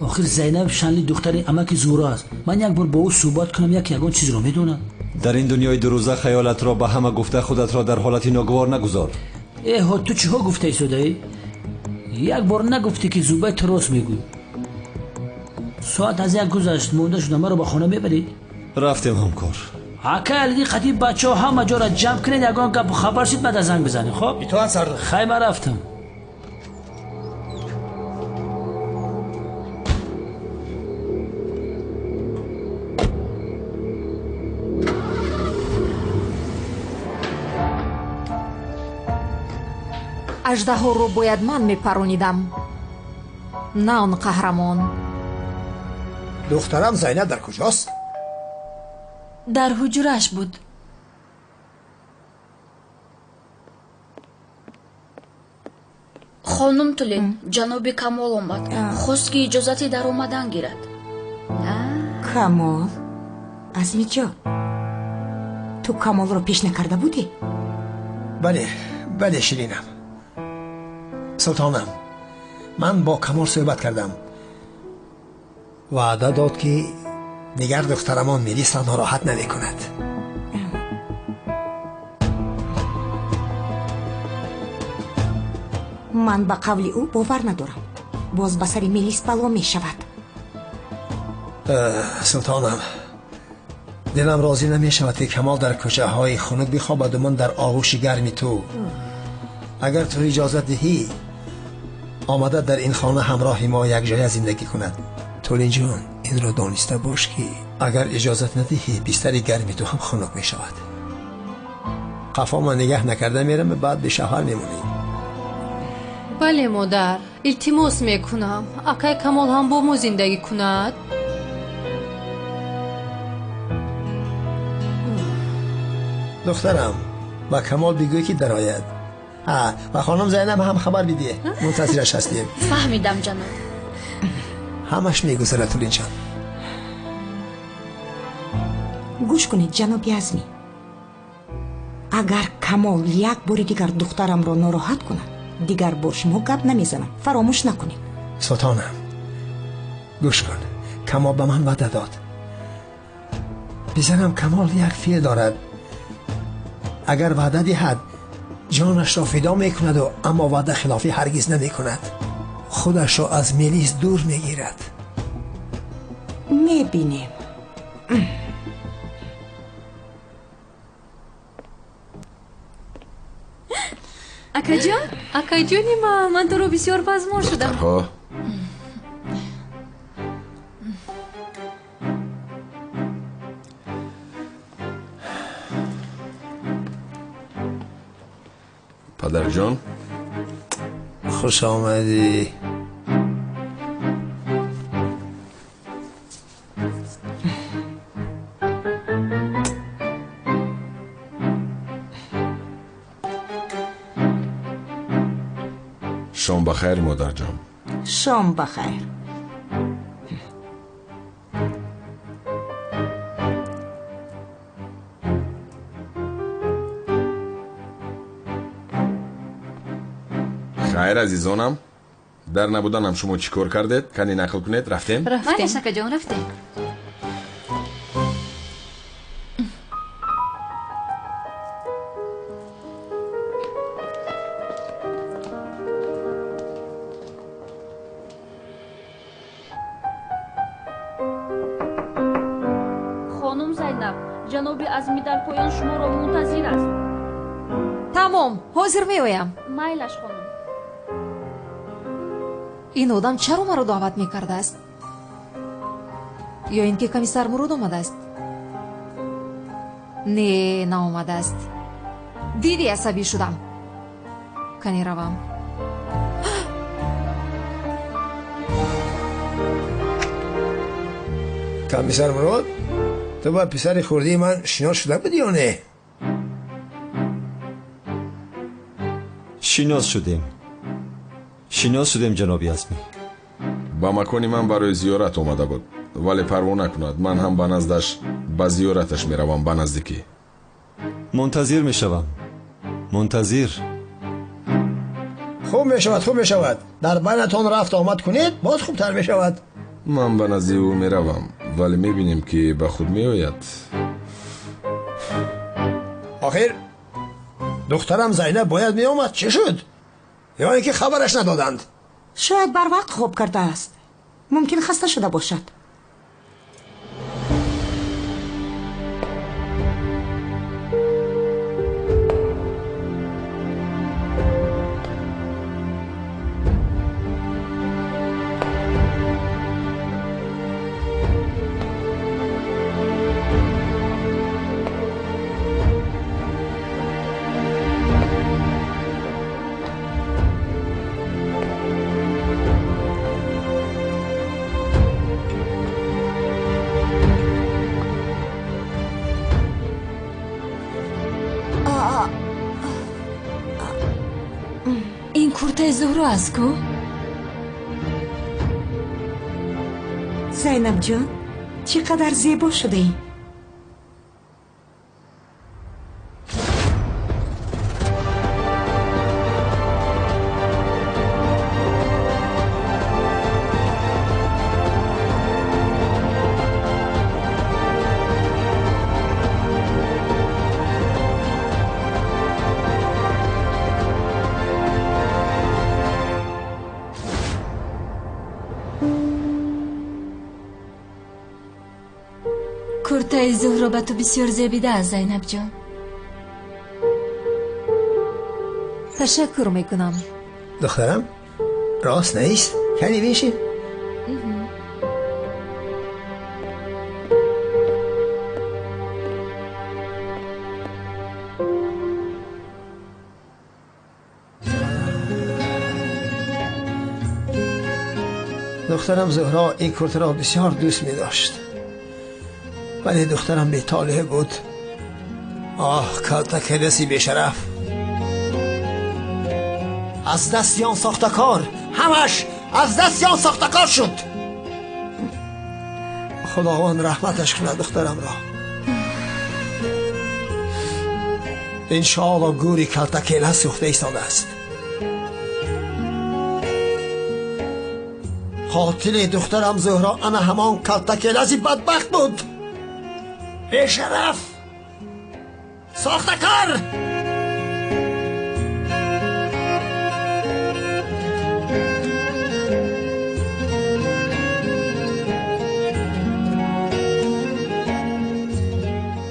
охир Зайнаб Шанли духтари амаки Зӯро аст. Ман як бор бо ӯ суҳбат кунам, як ягон чизро медонад. Дар ин дунёи дурӯза хаёлатро ба ҳама гуфта, худатро дар ҳолати ногувор нагузор. Эҳо, ту чиҳо гуфта истодаӣ? Як бор нагуфтӣ, ки Зубай, ту рост мегӯй. Соат аз 1 гузашт, монда шуда, маро ба хона мебарӣ? Рафтем, ҳамкор. Акай Алиди, қатъи бачаҳо ҳама ҷоро ҷамъ кунед, ягон гапу хабар шид, баъда занг бизанед, хоб? Итоат, сардор. Хай, ман рафтам. Аждаҳоро бояд ман мепаронидам, на он қаҳрамон. Духтарам Зайнаб дар куҷост? Дар ҳуҷрааш буд. Хонум Тулин, ҷаноби Камол омад, хост, ки иҷозати даромадан гирад. Камол, Азмиҷон, Ту Камолро пеш накарда будӣ? Бале, бале, ширинам. Султонам, ман бо Камол суҳбат кардам. Ваъда дод, ки дигар духтарамон Мелисро нороҳат намекунад. Ман ба қавли ӯ бовар надорам. Боз ба сари Мелис бало мешавад. Султонам, дилам розӣ намешавад, ки Камол дар кӯчаҳои хунук бихобаду ман дар оғӯши гарми ту. Агар ту иҷозат диҳӣ, омада дар ин хона ҳамроҳи мо якҷоя зиндагӣ кунад. Тулинҷон, инро дониста бош, ки агар иҷозат надиҳӣ, бистари гарми ту ҳам хунук мешавад. Қафо ман нигаҳ накарда мерам, баъд бешавҳар мемонӣ. Бале, модар, илтимос мекунам, акай Камол ҳам бо мо зиндагӣ кунад. Духтарам, ба Камол бигӯй, ки дарояд. Ба хонум Зайнаб ҳам хабар бидиҳ, мунтазираш ҳастем. Фаҳмидам, ҷаноб. Ҳамаш мегузарад, Тулинҷон. Гӯш кунед, ҷаноби Азмӣ, агар Камол як бори дигар духтарамро нороҳат кунад, дигар бо шумо гап намезанам. Фаромӯш накунед. Султонам, гӯш кун, Камол ба ман ваъда дод. Бизанам, Камол як феъл дорад. Агар ваъда диҳад, ҷонашро фидо мекунаду, аммо ваъда хилофӣ ҳаргиз намекунад. Худашро аз Мелис дур мегирад. Мебинем. Акаҷон, акаҷони ман, ман туро бисёр пазмон шудам. Духтарҳо, падарҷон, хуш омадӣ. Шом ба хайр, модарҷон. Шом ба хайр. Хайр, азизонам, дар набуданам шумо чӣ кор кардед? Кани нақл кунед. Рафтем? Рафтем, акаҷон, рафтем. Хонум Зайнаб, ҷаноби Азмӣ дар поён шуморо мунтазир аст. Тамом, ҳозир меоям. Майлаш, хонум. Ин одам чаро маро даъват мекардааст? Ё ин ки комиссар Мурод омадааст? Не, наомадааст. Диди, асабӣ шудам. Кани равам. Комиссар Мурод, ту ба писари хурдии ман шинос шуда будӣ ё не? Шинос шудем. Шинос шудем, ҷаноби Азмӣ. Ба макони ман барои зиёрат омада буд, вале парво накунад, ман ҳам ба наздаш ба зиёраташ меравам ба наздикӣ. Мунтазир мешавам. Мунтазир. Хуб мешавад, хуб мешавад. Дар байнатон рафт омад кунед, боз хубтар мешавад. Ман ба назди ӯ меравам, вале мебинем, ки ба худ меояд. Охир духтарам Зайнаб бояд меомад, чӣ шуд? Ё ин ки хабараш надоданд? Шояд барвақт хоб кардааст. Мумкин хаста шуда бошад. Ин куртаи Зуҳро аст ку? Зайнабҷон, чӣ қадар зебо шудаӣ. Куртаи Зуҳро ба ту бисёр зебидааст, Зайнабҷон. Ташаккур мекунам. Духтарам, рост нест? Кани бишин. Духтарам Зуҳро ин куртаро бисёр дӯст медошт, вале духтарам бетолеъ буд. Оҳ, калтакеласи бешараф, аз дасти он сохтакор, ҳамаш аз дасти он сохтакор шуд. Худованд раҳматаш кунад духтарамро. Иншоалло гӯри калтакелас сӯхта истодааст. Қотили духтарам Зуҳро ана ҳамон калтакеласи бадбахт буд. Бешараф, сохтакор.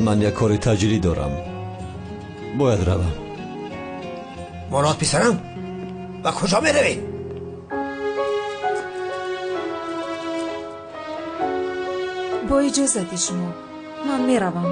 Ман як кори таҷрӣ дорам, бояд равам. Мурод писарам, ба куҷо меравӣ? Бо иҷозати шумо ман меравам.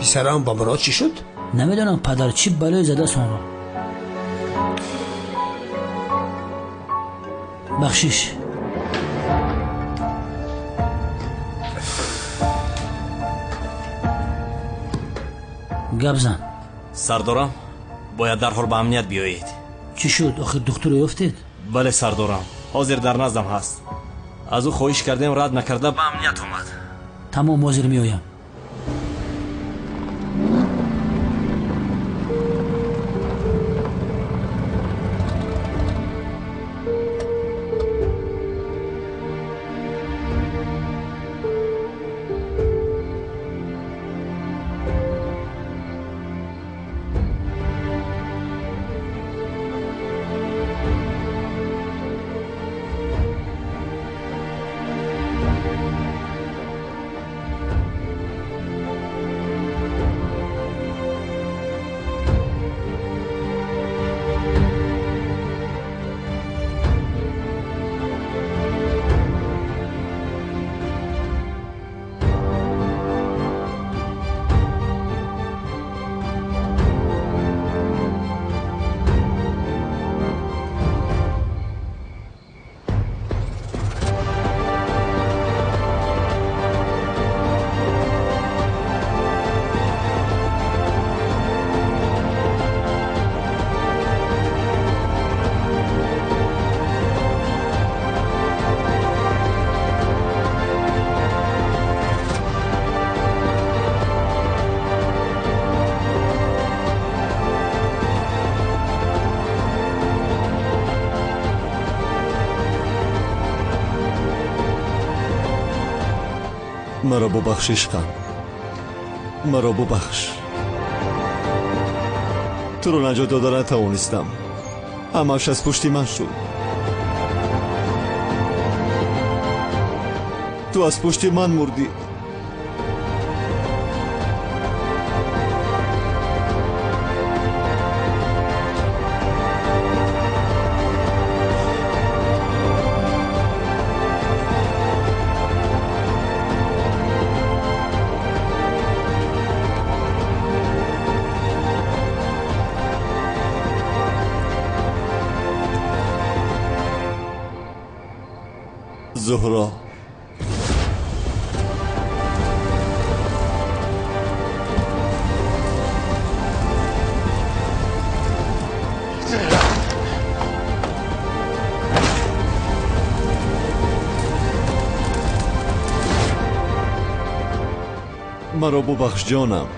Писарам ба Мурод чӣ шуд? Намедонам падар, чӣ балое задааст онро. Бахшиш. Гап зан. Сардорам, бояд дарҳол ба амният биёед. Чӣ шуд? Охир духтуро ёфтед? Бале сардорам, ҳозир дар наздам ҳаст. Аз ӯ хоҳиш кардем, рад накарда ба амният омад. Тамом, ҳозир меоям. Маро бубахш, ишқам, маро бубахш. Туро наҷот дода натавонистам, ҳамааш аз пушти ман шуд. Ту аз пушти ман мурдӣ. Зуҳро, Маро бубахш ҷонам.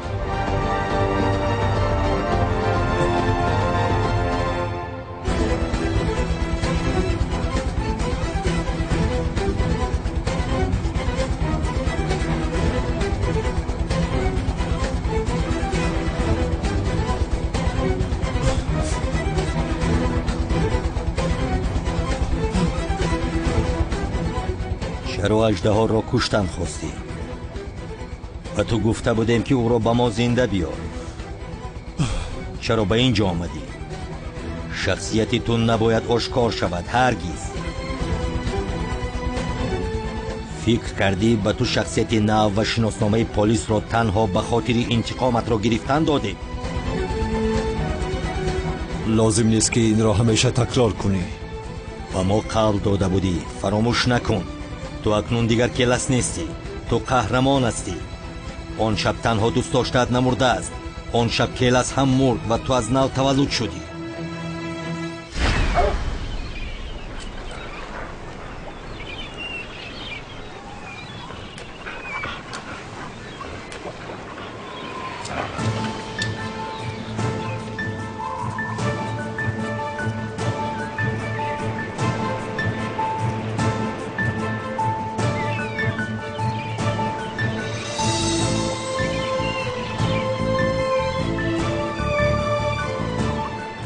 Чаро аждаҳоро куштан хостӣ? Ба ту гуфта будем, ки ӯро ба мо зинда биёр. Чаро ба ин ҷо омадӣ? Шахсияти ту набояд ошкор шавад ҳаргиз. Фикр кардӣ ба ту шахсияти нав ва шиносномаи полисро танҳо ба хотири интиқоматро гирифтан додем? Лозим нест, ки инро ҳамеша такрор кунӣ. Ба мо қавл дода будӣ, фаромӯш накун. Ту акнун дигар Келас нестӣ, ту қаҳрамон ҳастӣ. Он шаб танҳо дӯстдоштаат намурдааст, он шаб Келас ҳам мурд ва ту аз нав таваллуд шудӣ.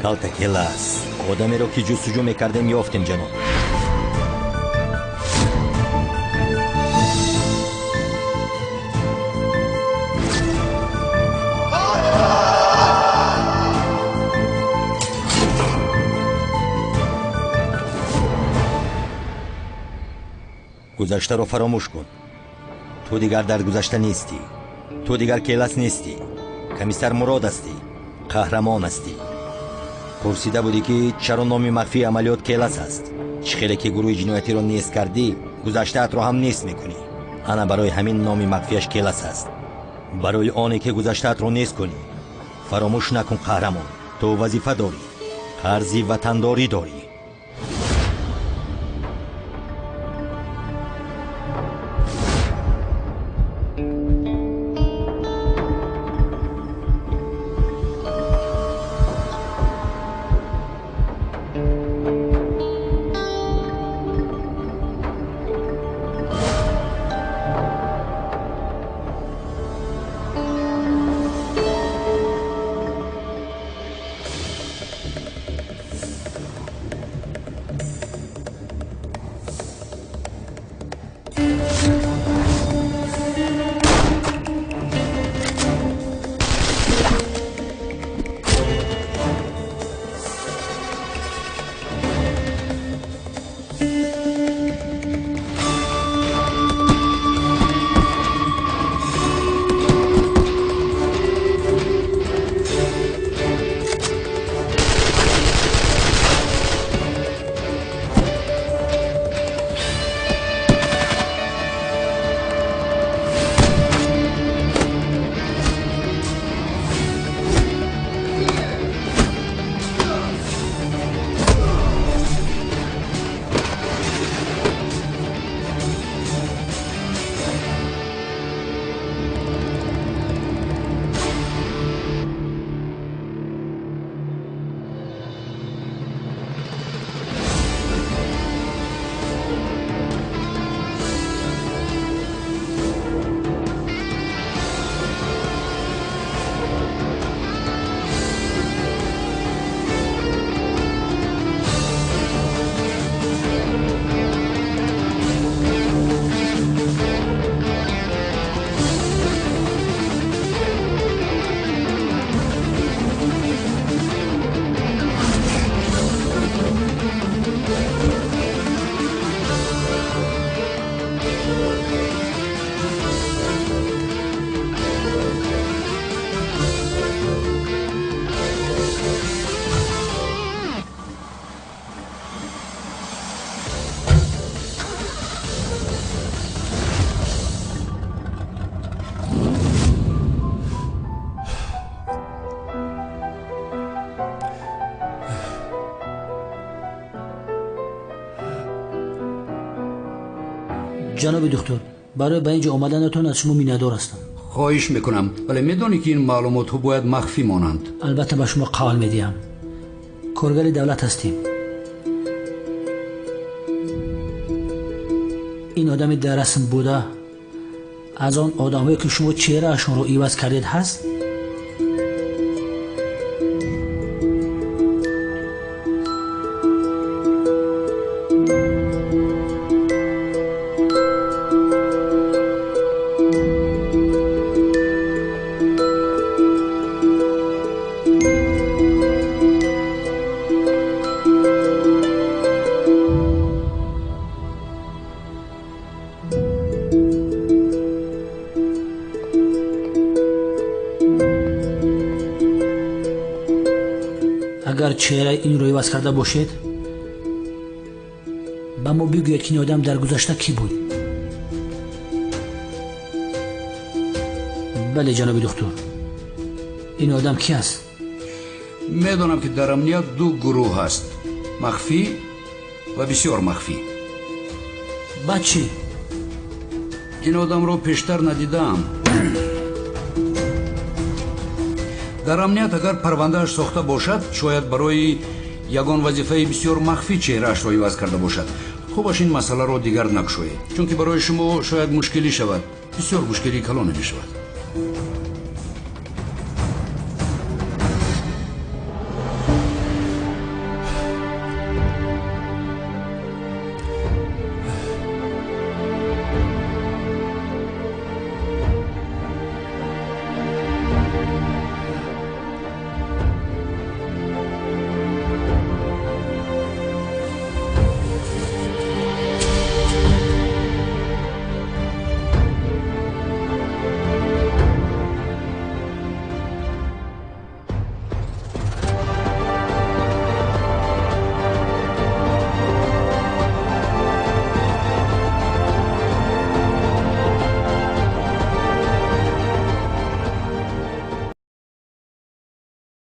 Калта Келас, одамеро ки ҷустуҷӯ мекардем ёфтем, ҷаноб. Гузаштаро фаромӯш кун. Ту дигар дар гузашта нестӣ. Ту дигар Келас нестӣ. Комиссар Мурод ҳастӣ. Қаҳрамон ҳастӣ. Пурсида будӣ, ки чаро номи махфии амалиёт Келас аст. Чӣ хеле ки гурӯҳи ҷиноятиро нест кардӣ, гузаштаатро ҳам нест мекунӣ. Ана барои ҳамин номи махфияш Келас аст. Барои оне ки гузаштаатро нест кунӣ. Фаромӯш накун, қаҳрамон, ту вазифа дорӣ, қарзи ватандорӣ дорӣ. Ҷаноби духтур, барои ба ин ҷо омаданатон аз шумо миннатдор ҳастам. Хоҳиш мекунам, вале медонӣ ки ин маълумотҳо бояд махфӣ монанд. Албатта ба шумо қавл медиҳам. Коргари давлат ҳастем. Ин одами дар расм буда аз он одамҳое ки шумо чеҳраашонро иваз кардед ҳаст? Агар чеҳраи инро иваз карда бошед, ба мо бигӯед ки ин одам дар гузашта кӣ буд. Бале, ҷаноби духтур, ин одам кӣ аст? Медонам ки дар амният ду гурӯҳ ҳаст: махфӣ ва бисёр махфӣ. Баъд чӣ? Ин одамро пештар надидаам. Дар амният агар парвандааш сохта бошад, шояд барои ягон вазифаи бисёр махфӣ чеҳраашро иваз карда бошад. Хубаш ин масъаларо дигар накушоед, чунки барои шумо шояд мушкилӣ шавад, бисёр мушкилии калоне мешавад.